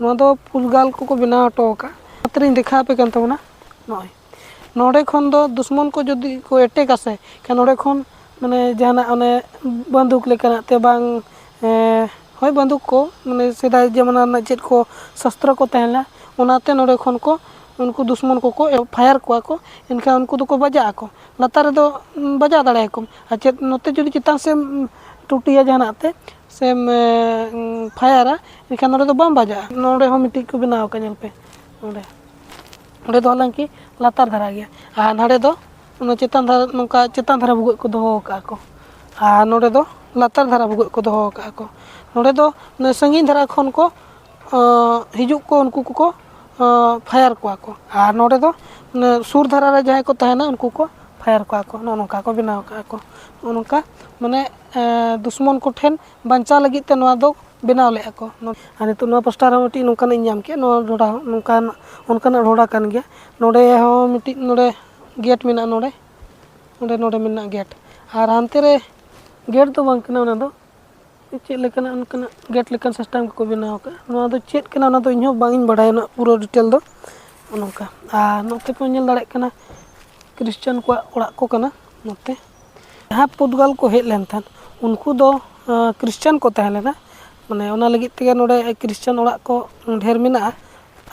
ᱱᱚᱣᱟ ᱫᱚ ᱯᱩᱨᱜᱟᱞ ᱠᱚᱠᱚ ᱵᱮᱱᱟᱣ ᱦᱚᱴᱚ ᱟᱠᱟᱫᱼᱟ᱾ ᱱᱚᱛᱮ ᱨᱤᱧ ᱫᱮᱠᱷᱟᱣ ᱟᱯᱮ ᱠᱟᱱ ᱛᱟᱵᱚᱱᱟ, ᱱᱚᱜᱼᱚᱭ ᱱᱚᱰᱮ ᱠᱷᱚᱱ ᱫᱚ ᱫᱩᱥᱢᱚᱱ ᱠᱚ ᱡᱩᱫᱤ ᱠᱚ ᱮᱴᱮᱠᱟ ᱥᱮ, ᱠᱷᱟᱱ ᱱᱚᱰᱮ ᱠᱷᱚᱱ ᱢᱟᱱᱮ ᱡᱟᱦᱟᱱᱟᱜ ᱚᱱᱮ ᱵᱟᱱᱫᱩᱠ ᱞᱮᱠᱟᱱᱟᱜ ᱛᱮ ᱵᱟᱝ, ᱮᱸ, ᱦᱳᱭ, ᱵᱟᱱᱫᱩᱠ ᱠᱚ, ᱢᱟᱱᱮ ᱥᱮᱫᱟᱭ ᱡᱟᱢᱟᱱᱟ ᱨᱮᱱᱟᱜ ᱪᱮᱫ ᱠᱚ ᱥᱟᱥᱛᱨᱚ ᱠᱚ ᱛᱟᱦᱮᱸ ᱞᱮᱱᱟ, ᱚᱱᱟᱛᱮ ᱱᱚᱰᱮ ᱠᱷᱚᱱ ᱠᱚ ᱩᱱᱠᱩ ᱫᱩᱥᱢᱚᱱ ᱠᱚᱠᱚ ᱯᱷᱟᱭᱟᱨ ᱠᱚᱣᱟ ᱠᱚ, ᱮᱱᱠᱷᱟᱱ ᱩᱱᱠᱩ ᱫᱚᱠᱚ ᱵᱟᱡᱟᱜ ᱟᱠᱚ, ᱞᱟᱛᱟᱨ ᱨᱮᱫᱚ ᱩᱸ, ᱵᱟᱡᱟᱣ ᱫᱟᱲᱮᱭᱟᱠᱚ᱾ ᱟᱨ ᱪᱮᱫ ᱱᱚᱛᱮ ᱡᱩᱫᱤ ᱪᱮᱛᱟᱱ ᱥᱮᱫ ᱮᱢ ᱴᱩᱴᱤᱭᱟ ᱡᱟᱦᱟᱱᱟᱜ ᱛᱮ, ᱥᱮᱢ ᱮᱸ, ᱯᱷᱟᱭᱟᱨᱟ, ᱮᱱᱠᱷᱟᱱ ᱱᱚᱰᱮ ᱫᱚ ᱵᱟᱢ ᱵᱟᱡᱟᱜᱼᱟ᱾ ᱱᱚᱰᱮ ᱦᱚᱸ ᱢᱤᱫᱴᱤᱡ ᱠᱚ ᱵᱮᱱᱟᱣ ᱟᱠᱟᱫ, ᱧᱮᱞ ᱯᱮ, ᱱᱚᱰᱮ, ᱱᱚᱰᱮ ᱫᱚ ᱦᱟᱞᱟᱝᱠᱤ ᱞᱟᱛᱟᱨ ᱫᱷᱟᱨᱟ ᱜᱮᱭᱟ, ᱟᱨ ᱱᱚᱰᱮ ᱫᱚ ᱚᱱᱟ ᱪᱮᱛᱟᱱ ᱫᱷᱟᱨᱟ, ᱱᱚᱝᱠᱟ ᱪᱮᱛᱟᱱ ᱫᱷᱟᱨᱟ ᱵᱷᱩᱜᱟᱹᱜ ᱠᱚ ᱫᱚᱦᱚ ᱟᱠᱟᱫᱼᱟ ᱠᱚ, ᱟᱨ ᱱᱚᱰᱮ ᱫᱚ ᱞᱟᱛᱟᱨ ᱫᱷᱟᱨᱟ ᱵᱷᱩᱜᱟᱹᱜ ᱠᱚ ᱫᱚᱦᱚ ᱟᱠᱟᱫᱼᱟ ᱠᱚ᱾ ᱱᱚᱰᱮ ᱫᱚ ᱚᱱᱟ ᱥᱟᱺᱜᱤᱧ ᱫᱷᱟᱨᱟ ᱠᱷᱚᱱ ᱠᱚ ᱟᱸ, ᱦᱤᱡᱩᱜ ᱠᱚ, ᱩᱱᱠᱩ ᱠᱚᱠᱚ ᱟᱸ, ᱯᱷᱟᱭᱟᱨ ᱠᱚᱣᱟ ᱠᱚ᱾ ᱟᱨ ᱱᱚᱰᱮ ᱫᱚ ᱢᱟᱱᱮ ᱥᱩᱨ ᱫᱷᱟᱨᱟ ᱨᱮ ᱡᱟᱦᱟᱸᱭ ᱠᱚ ᱛᱟᱦᱮᱱᱟ, ᱩᱱᱠᱩ ᱠᱚ ᱯᱷᱟᱭᱟᱨ ᱠᱚᱣᱟ ᱠᱚ᱾ ᱱᱚᱜᱼᱚ ᱱᱚᱝᱠᱟ ᱠᱚ ᱵᱮᱱᱟᱣ ᱠᱟᱜᱼᱟ ᱠᱚ᱾ ᱱᱚᱜᱼᱚ ᱱᱚᱝᱠᱟ ᱢᱟᱱᱮ ᱮᱸ, ᱫᱩᱥᱢᱚᱱ ᱠᱚᱴᱷᱮᱱ ᱵᱟᱧᱪᱟᱣ ᱞᱟᱹᱜᱤᱫ ᱛᱮ ᱱᱚᱣᱟ ᱫᱚ ᱵᱮᱱᱟᱣ ᱞᱮᱫᱼᱟ ᱠᱚ᱾ ᱟᱨ ᱱᱤᱛᱚᱜ ᱱᱚᱣᱟ ᱯᱳᱥᱴᱟᱨ ᱦᱚᱸ ᱢᱤᱫᱴᱤᱡ ᱱᱚᱝᱠᱟᱱᱟᱜ ᱤᱧ ᱧᱟᱢ ᱠᱮᱫᱼᱟ᱾ ᱱᱚᱣᱟ ᱰᱷᱚᱰᱟ ᱦᱚᱸ ᱱᱚᱝᱠᱟᱱ, ᱚᱱᱠᱟᱱᱟᱜ ᱰᱷᱚᱰᱟ ᱠᱟᱱ ᱜᱮᱭᱟ᱾ ᱱᱚᱰᱮ ᱦᱚᱸ ᱢᱤᱫᱴᱤᱡ ᱱᱚᱰᱮ ᱜᱮᱴ ᱢᱮᱱᱟᱜᱼᱟ, ᱱᱚᱰᱮ, ᱱᱚᱰᱮ, ᱱᱚᱰᱮ ᱢᱮᱱᱟᱜᱼᱟ ᱜᱮᱴ᱾ ᱟᱨ ᱦᱟᱱᱛᱮ ᱨᱮ ᱜᱮᱴ ᱫᱚ ᱵᱟᱝ ᱠᱟᱱᱟ, ᱚᱱᱟ ᱫᱚ ᱪᱮᱫ ᱞᱮᱠᱟᱱᱟᱜ ᱚᱱᱠᱟᱱᱟᱜ ᱜᱮᱴ ᱞᱮᱠᱟᱱ ᱥᱤᱥᱴᱮᱢ ᱠᱚᱠᱚ ᱵᱮᱱᱟᱣ ᱟᱠᱟᱫᱼᱟ᱾ ᱱᱚᱣᱟ ᱫᱚ ᱪᱮᱫ ᱠᱟᱱᱟ, ᱚᱱᱟ ᱫᱚ ᱤᱧᱦᱚᱸ ᱵᱟᱝ ᱤᱧ ᱵᱟᱲᱟᱭᱟ ᱩᱱᱟᱹᱜ ᱯᱩᱨᱟᱹ ᱰᱤᱴᱮᱞ ᱫᱚ᱾ ᱱᱚᱜᱼᱚ ᱱᱚᱝᱠᱟ᱾ ᱟᱨ ᱱᱚᱛᱮ ᱯᱮ ᱧᱮᱞ ᱫᱟᱲᱮᱭᱟᱜ ᱠᱟᱱᱟ, ᱠᱷᱨᱤᱥᱪᱟᱱ ᱠᱚᱣᱟᱜ ᱚᱲᱟᱜ ᱠᱚ ᱠᱟᱱᱟ᱾ ᱱᱚᱛᱮ ᱡᱟᱦᱟᱸ ᱯᱩᱨᱛᱜᱟᱞ ᱠᱚ ᱦᱮᱡ ᱞᱮᱱ ᱛᱟᱦᱮᱸᱫ, ᱩᱱᱠᱩ ᱫᱚ ᱟᱸ, ᱠᱷᱨᱤᱥᱪᱟᱱ ᱠᱚ ᱛᱟᱦᱮᱸ ᱞᱮᱱᱟ᱾ ᱢᱟᱱᱮ ᱚᱱᱟ ᱞᱟᱹᱜᱤᱫ ᱛᱮᱜᱮ ᱱᱚᱰᱮ ᱠᱷᱨᱤᱥᱪᱟᱱ ᱚᱲᱟᱜ ᱠᱚ ᱰᱷᱮᱨ ᱢᱮᱱᱟᱜᱼᱟ᱾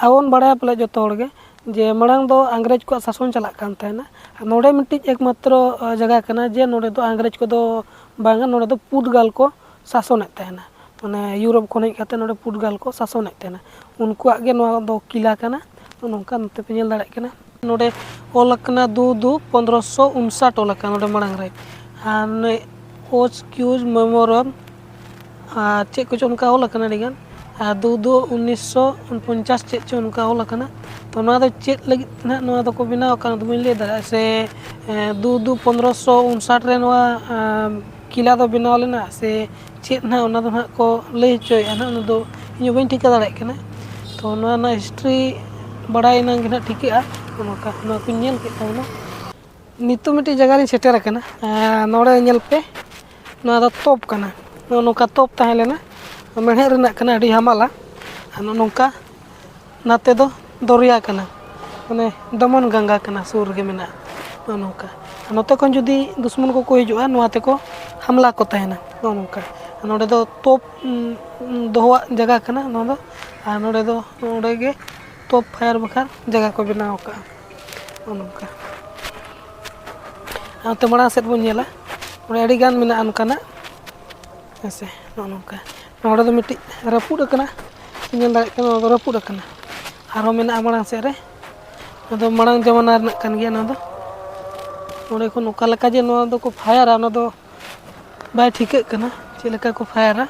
ᱟᱵᱚ ᱵᱚᱱ ᱵᱟᱲᱟᱭᱟ ᱯᱟᱞᱮ ᱡᱚᱛᱚ ᱦᱚᱲ ᱜᱮ, ᱡᱮ ᱢᱟᱲᱟᱝ ᱫᱚ ᱤᱝᱨᱮᱡᱽ ᱠᱚᱣᱟᱜ ᱥᱟᱥᱚᱱ ᱪᱟᱞᱟᱜ ᱠᱟᱱ ᱛᱟᱦᱮᱱᱟ᱾ ᱟᱨ ᱱᱚᱰᱮ ᱢᱤᱫᱴᱤᱡ ᱮᱠᱢᱟᱛᱨᱚ, ᱟᱸ, ᱡᱟᱭᱜᱟ ᱠᱟᱱᱟ ᱡᱮ ᱱᱚᱰᱮ ᱫᱚ ᱤᱝᱨᱮᱡᱽ ᱠᱚᱫᱚ ᱵᱟᱝᱟ, ᱱᱚᱰᱮ ᱫᱚ ᱯᱩᱨᱛᱜᱟᱞ ᱠᱚ ᱥᱟᱥᱚᱱᱮᱫ ᱛᱟᱦᱮᱱᱟ᱾ ᱢᱟᱱᱮ ᱤᱭᱩᱨᱳᱯ ᱠᱷᱚᱱ ᱦᱮᱡ ᱠᱟᱛᱮ ᱱᱚᱰᱮ ᱯᱩᱨᱛᱜᱟᱞ ᱠᱚ ᱥᱟᱥᱚᱱᱮᱫ ᱛᱟᱦᱮᱱᱟ᱾ ᱩᱱᱠᱩᱣᱟᱜ ᱜᱮ ᱱᱚᱣᱟ ᱫᱚ ᱠᱤᱞᱟ ᱠᱟᱱᱟ᱾ ᱱᱚᱜᱼᱚ ᱱᱚᱝᱠᱟ ᱱᱚᱛᱮ ᱯᱮ ᱧᱮᱞ ᱫᱟᱲᱮᱭᱟᱜ ᱠᱟᱱᱟ᱾ ᱱᱚᱰᱮ ᱚᱞ ᱟᱠᱟᱱᱟ ᱫᱩ ᱫᱩ ᱯᱚᱱᱫᱽᱨᱚᱥᱚ ᱩᱱᱥᱟᱴ ᱚᱞ ᱟᱠᱟᱱᱟ ᱱᱚᱰᱮ ᱢᱟᱲᱟᱝ ᱨᱮ᱾ ᱟᱨ ᱱᱩᱭ ᱳᱪ ᱠᱤᱭᱩᱡᱽ ᱢᱮᱢᱳᱨᱟᱢ ᱟᱨ ᱪᱮᱫ ᱠᱚᱪᱚ ᱚᱱᱠᱟ ᱚᱞ ᱟᱠᱟᱱᱟ ᱟᱹᱰᱤᱜᱟᱱ᱾ ᱟᱨ ᱫᱩ ᱫᱩ ᱩᱱᱤᱥᱥᱚ ᱯᱚᱧᱪᱟᱥ ᱪᱮᱫ ᱪᱚ ᱚᱱᱠᱟ ᱚᱞ ᱟᱠᱟᱱᱟ᱾ ᱛᱚ ᱱᱚᱣᱟ ᱫᱚ ᱪᱮᱫ ᱞᱟᱹᱜᱤᱫ ᱛᱮ ᱱᱟᱦᱟᱜ ᱱᱚᱣᱟ ᱫᱚᱠᱚ ᱵᱮᱱᱟᱣ ᱟᱠᱟᱱᱟ, ᱚᱱᱟ ᱫᱚ ᱵᱟᱹᱧ ᱞᱟᱹᱭ ᱫᱟᱲᱮᱭᱟᱜᱼᱟ᱾ ᱥᱮ ᱮᱸ, ᱫᱩ ᱫᱩ ᱯᱚᱱᱫᱽᱨᱚᱥᱚ ᱩᱱᱥᱟᱴ ᱨᱮ ᱱᱚᱣᱟ ᱟᱸ, ᱠᱤᱞᱟ ᱫᱚ ᱵᱮᱱᱟᱣ ᱞᱮᱱᱟ ᱥᱮ ᱪᱮᱫ ᱱᱟᱦᱟᱜ, ᱚᱱᱟ ᱫᱚ ᱱᱟᱦᱟᱜ ᱠᱚ ᱞᱟᱹᱭ ᱦᱚᱪᱚᱭᱮᱫᱼᱟ ᱱᱟᱦᱟᱜ, ᱚᱱᱟ ᱫᱚ ᱤᱧ ᱦᱚᱸ ᱵᱟᱹᱧ ᱴᱷᱤᱠᱟᱹ ᱫᱟᱲᱮᱭᱟᱜ ᱠᱟᱱᱟ᱾ ᱛᱚ ᱱᱚᱣᱟ ᱨᱮᱱᱟᱜ ᱦᱤᱥᱴᱨᱤ ᱵᱟᱲᱟᱭ ᱮᱱᱟᱝ ᱜᱮ ᱱᱟᱦᱟᱜ ᱴᱷᱤᱠᱟᱹᱜᱼᱟ᱾ ᱱᱚᱝᱠᱟ ᱱᱚᱣᱟ ᱠᱚᱧ ᱧᱮᱞ ᱠᱮᱫ ᱛᱟᱵᱚᱱᱟ᱾ ᱱᱤᱛᱚᱜ ᱢᱤᱫᱴᱤᱡ ᱡᱟᱭᱜᱟ ᱨᱤᱧ ᱥᱮᱴᱮᱨ ᱟᱠᱟᱱᱟ᱾ ᱟᱨ ᱱᱚᱰᱮ ᱧᱮᱞ ᱯᱮ, ᱱᱚᱣᱟ ᱫᱚ ᱛᱚᱯ ᱠᱟᱱᱟ᱾ ᱱᱚᱜᱼᱚ ᱱᱚᱝᱠᱟ ᱛᱚᱯ ᱛᱟᱦᱮᱸ ᱞᱮᱱᱟ, ᱢᱮᱬᱦᱮᱫ ᱨᱮᱱᱟᱜ ᱠᱟᱱᱟ, ᱟᱹᱰᱤ ᱦᱟᱢᱟᱞᱟ᱾ ᱟᱨ ᱱᱚᱜᱼᱚ ᱱᱚᱝᱠᱟ ᱱᱟᱛᱮ ᱫᱚ ᱫᱚᱨᱭᱟ ᱠᱟᱱᱟ᱾ ᱢᱟᱱᱮ ᱫᱚᱢᱚᱱ ᱜᱟᱝᱜᱟ ᱠᱟᱱᱟ, ᱥᱩᱨ ᱨᱮᱜᱮ ᱢᱮᱱᱟᱜᱼᱟ᱾ ᱱᱚᱜᱼᱚ ᱱᱚᱝᱠᱟ᱾ ᱟᱨ ᱱᱚᱛᱮ ᱠᱷᱚᱱ ᱡᱩᱫᱤ ᱫᱩᱥᱢᱚᱱ ᱠᱚᱠᱚ ᱦᱤᱡᱩᱜᱼᱟ, ᱱᱚᱣᱟ ᱛᱮᱠᱚ ᱦᱟᱢᱞᱟ ᱠᱚ ᱛᱟᱦᱮᱱᱟ᱾ ᱱᱚᱜᱼᱚ ᱱᱚᱝᱠᱟ᱾ ᱟᱨ ᱱᱚᱰᱮ ᱫᱚ ᱛᱳᱯ, ᱩᱸ, ᱫᱚᱦᱚᱣᱟᱜ ᱡᱟᱭᱜᱟ ᱠᱟᱱᱟ ᱱᱚᱣᱟ ᱫᱚ᱾ ᱟᱨ ᱱᱚᱰᱮ ᱫᱚ, ᱱᱚᱰᱮ ᱜᱮ ᱛᱳᱯ ᱯᱷᱟᱭᱟᱨ ᱵᱟᱠᱷᱨᱟ ᱡᱟᱭᱜᱟ ᱠᱚ ᱵᱮᱱᱟᱣ ᱟᱠᱟᱫᱼᱟ᱾ ᱱᱚᱜᱼᱚ ᱱᱚᱝᱠᱟ᱾ ᱟᱨ ᱱᱚᱛᱮ ᱢᱟᱲᱟᱝ ᱥᱮᱫ ᱵᱚᱱ ᱧᱮᱞᱟ, ᱱᱚᱰᱮ ᱟᱹᱰᱤ ᱜᱟᱱ ᱢᱮᱱᱟᱜᱼᱟ ᱚᱱᱠᱟᱱᱟᱜ᱾ ᱦᱮᱸ ᱥᱮ, ᱱᱚᱜᱼᱚ ᱱᱚᱝᱠᱟ᱾ ᱱᱚᱰᱮ ᱫᱚ ᱢᱤᱫᱴᱤᱡ ᱨᱟᱹᱯᱩᱫ ᱟᱠᱟᱱᱟ, ᱧᱮᱞ ᱫᱟᱲᱮᱭᱟᱜ ᱠᱟᱱᱟ, ᱱᱚᱣᱟ ᱫᱚ ᱨᱟᱹᱯᱩᱫ ᱟᱠᱟᱱᱟ᱾ ᱟᱨᱦᱚᱸ ᱢᱮᱱᱟᱜᱼᱟ ᱢᱟᱲᱟᱝ ᱥᱮᱫ ᱨᱮ, ᱱᱚᱣᱟ ᱫᱚ ᱢᱟᱲᱟᱝ ᱡᱟᱢᱟᱱᱟ ᱨᱮᱱᱟᱜ ᱠᱟᱱ ᱜᱮᱭᱟ᱾ ᱱᱚᱣᱟ ᱫᱚ ᱱᱚᱰᱮ ᱠᱷᱚᱱ ᱚᱠᱟ ᱞᱮᱠᱟ ᱡᱮ ᱱᱚᱣᱟ ᱫᱚᱠᱚ ᱯᱷᱟᱭᱟᱨᱟ, ᱚᱱᱟ ᱫᱚ ᱵᱟᱭ ᱴᱷᱤᱠᱟᱹᱜ ᱠᱟᱱᱟ, ᱪᱮᱫ ᱞᱮᱠᱟ ᱠᱚ ᱯᱷᱟᱭᱟᱨᱟ᱾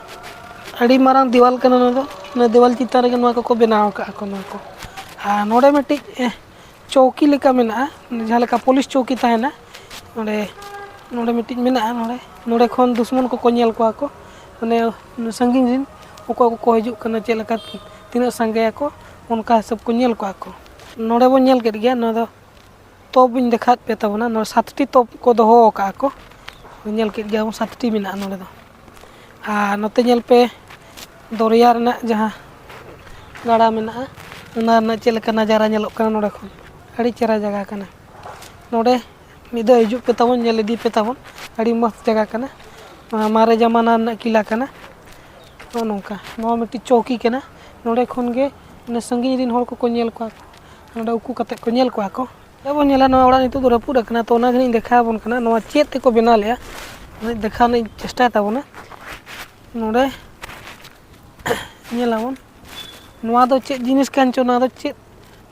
ᱟᱹᱰᱤ ᱢᱟᱨᱟᱝ ᱫᱮᱣᱟᱞ ᱠᱟᱱᱟ ᱱᱚᱣᱟ ᱫᱚ, ᱚᱱᱟ ᱫᱮᱣᱟᱞ ᱪᱮᱛᱟᱱ ᱨᱮᱜᱮ ᱱᱚᱣᱟ ᱠᱚᱠᱚ ᱵᱮᱱᱟᱣ ᱟᱠᱟᱫᱼᱟ ᱠᱚ ᱱᱚᱣᱟ ᱠᱚ᱾ ᱟᱨ ᱱᱚᱰᱮ ᱢᱤᱫᱴᱤᱡ, ᱮ, ᱪᱚᱣᱠᱤ ᱞᱮᱠᱟ ᱢᱮᱱᱟᱜᱼᱟ, ᱡᱟᱦᱟᱸ ᱞᱮᱠᱟ ᱯᱩᱞᱤᱥ ᱪᱚᱣᱠᱤ ᱛᱟᱦᱮᱱᱟ, ᱱᱚᱰᱮ, ᱱᱚᱰᱮ ᱢᱤᱫᱴᱤᱡ ᱢᱮᱱᱟᱜᱼᱟ᱾ ᱱᱚᱰᱮ, ᱱᱚᱰᱮ ᱠᱷᱚᱱ ᱫᱩᱥᱢᱚᱱ ᱠᱚᱠᱚ ᱧᱮᱞ ᱠᱚᱣᱟ ᱠᱚ, ᱢᱟᱱᱮ ᱥᱟᱺᱜᱤᱧ ᱨᱮᱱ ᱚᱠᱚᱭ ᱠᱚᱠᱚ ᱦᱤᱡᱩᱜ ᱠᱟᱱᱟ, ᱪᱮᱫ ᱞᱮᱠᱟ, ᱛᱤᱱᱟᱹᱜ ᱥᱟᱸᱜᱮᱭᱟᱠᱚ, ᱚᱱᱠᱟ ᱦᱤᱥᱟᱹᱵ ᱠᱚ ᱧᱮᱞ ᱠᱚᱣᱟ ᱠᱚ᱾ ᱱᱚᱰᱮ ᱵᱚᱱ ᱧᱮᱞ ᱠᱮᱫ ᱜᱮᱭᱟ, ᱱᱚᱣᱟ ᱫᱚ ᱛᱚᱯ ᱤᱧ ᱫᱮᱠᱷᱟᱣᱮᱫ ᱯᱮ ᱛᱟᱵᱚᱱᱟ᱾ ᱱᱚᱰᱮ ᱥᱟᱛᱴᱤ ᱛᱚᱯ ᱠᱚ ᱫᱚᱦᱚ ᱟᱠᱟᱫᱼᱟ ᱠᱚ, ᱧᱮᱞ ᱠᱮᱫ ᱜᱮᱭᱟ ᱵᱚᱱ, ᱥᱟᱛᱴᱤ ᱢᱮᱱᱟᱜᱼᱟ ᱱᱚᱰᱮ ᱫᱚ᱾ ᱟᱨ ᱱᱚᱛᱮ ᱧᱮᱞ ᱯᱮ, ᱫᱚᱨᱭᱟ ᱨᱮᱱᱟᱜ ᱡᱟᱦᱟᱸ ᱜᱟᱰᱟ ᱢᱮᱱᱟᱜᱼᱟ, ᱚᱱᱟ ᱨᱮᱱᱟᱜ ᱪᱮᱫ ᱞᱮᱠᱟ ᱱᱟᱡᱟᱨᱟ ᱧᱮᱞᱚᱜ ᱠᱟᱱᱟ ᱱᱚᱰᱮ ᱠᱷᱚᱱ᱾ ᱟᱹᱰᱤ ᱪᱮᱦᱨᱟ ᱡᱟᱭᱜᱟ ᱠᱟᱱᱟ᱾ ᱱᱚᱰᱮ ᱢᱤᱫ ᱫᱷᱟᱣ ᱦᱤᱡᱩᱜ ᱯᱮ ᱛᱟᱵᱚᱱ, ᱧᱮᱞ ᱤᱫᱤ ᱯᱮ ᱛᱟᱵᱚᱱ, ᱟᱹᱰᱤ ᱢᱚᱡᱽ ᱡᱟᱭᱜᱟ ᱠᱟᱱᱟ᱾ ᱱᱚᱣᱟ ᱢᱟᱨᱮ ᱡᱟᱢᱟᱱᱟ ᱨᱮᱱᱟᱜ ᱠᱤᱞᱟ ᱠᱟᱱᱟ᱾ ᱱᱚᱜᱼᱚ ᱱᱚᱝᱠᱟ, ᱱᱚᱣᱟ ᱢᱤᱫᱴᱤᱡ ᱪᱚᱣᱠᱤ ᱠᱟᱱᱟ᱾ ᱱᱚᱰᱮ ᱠᱷᱚᱱ ᱜᱮ ᱢᱟᱱᱮ ᱥᱟᱺᱜᱤᱧ ᱨᱮᱱ ᱦᱚᱲ ᱠᱚᱠᱚ ᱧᱮᱞ ᱠᱚᱣᱟ, ᱱᱚᱰᱮ ᱩᱠᱩ ᱠᱟᱛᱮ ᱠᱚ ᱧᱮᱞ ᱠᱚᱣᱟ ᱠᱚ᱾ ᱟᱵᱚ ᱧᱮᱞᱟ, ᱱᱚᱣᱟ ᱚᱲᱟᱜ ᱱᱤᱛᱚᱜ ᱫᱚ ᱨᱟᱹᱯᱩᱫ ᱟᱠᱟᱱᱟ, ᱛᱚ ᱚᱱᱟ ᱜᱮᱞᱤᱧ ᱫᱮᱠᱷᱟᱣ ᱟᱵᱚᱱ ᱠᱟᱱᱟ, ᱱᱚᱣᱟ ᱪᱮᱫ ᱛᱮᱠᱚ ᱵᱮᱱᱟᱣ ᱞᱮᱜᱼᱟ, ᱚᱱᱟ ᱫᱮᱠᱷᱟᱣ ᱨᱮᱱᱟᱜ ᱤᱧ ᱪᱮᱥᱴᱟᱭ ᱛᱟᱵᱚᱱᱟ᱾ ᱱᱚᱰᱮ ᱧᱮᱞᱟᱵᱚᱱ, ᱱᱚᱣᱟ ᱫᱚ ᱪᱮᱫ ᱡᱤᱱᱤᱥ ᱠᱟᱱ ᱪᱚ, ᱱᱚᱣᱟ ᱫᱚ ᱪᱮᱫ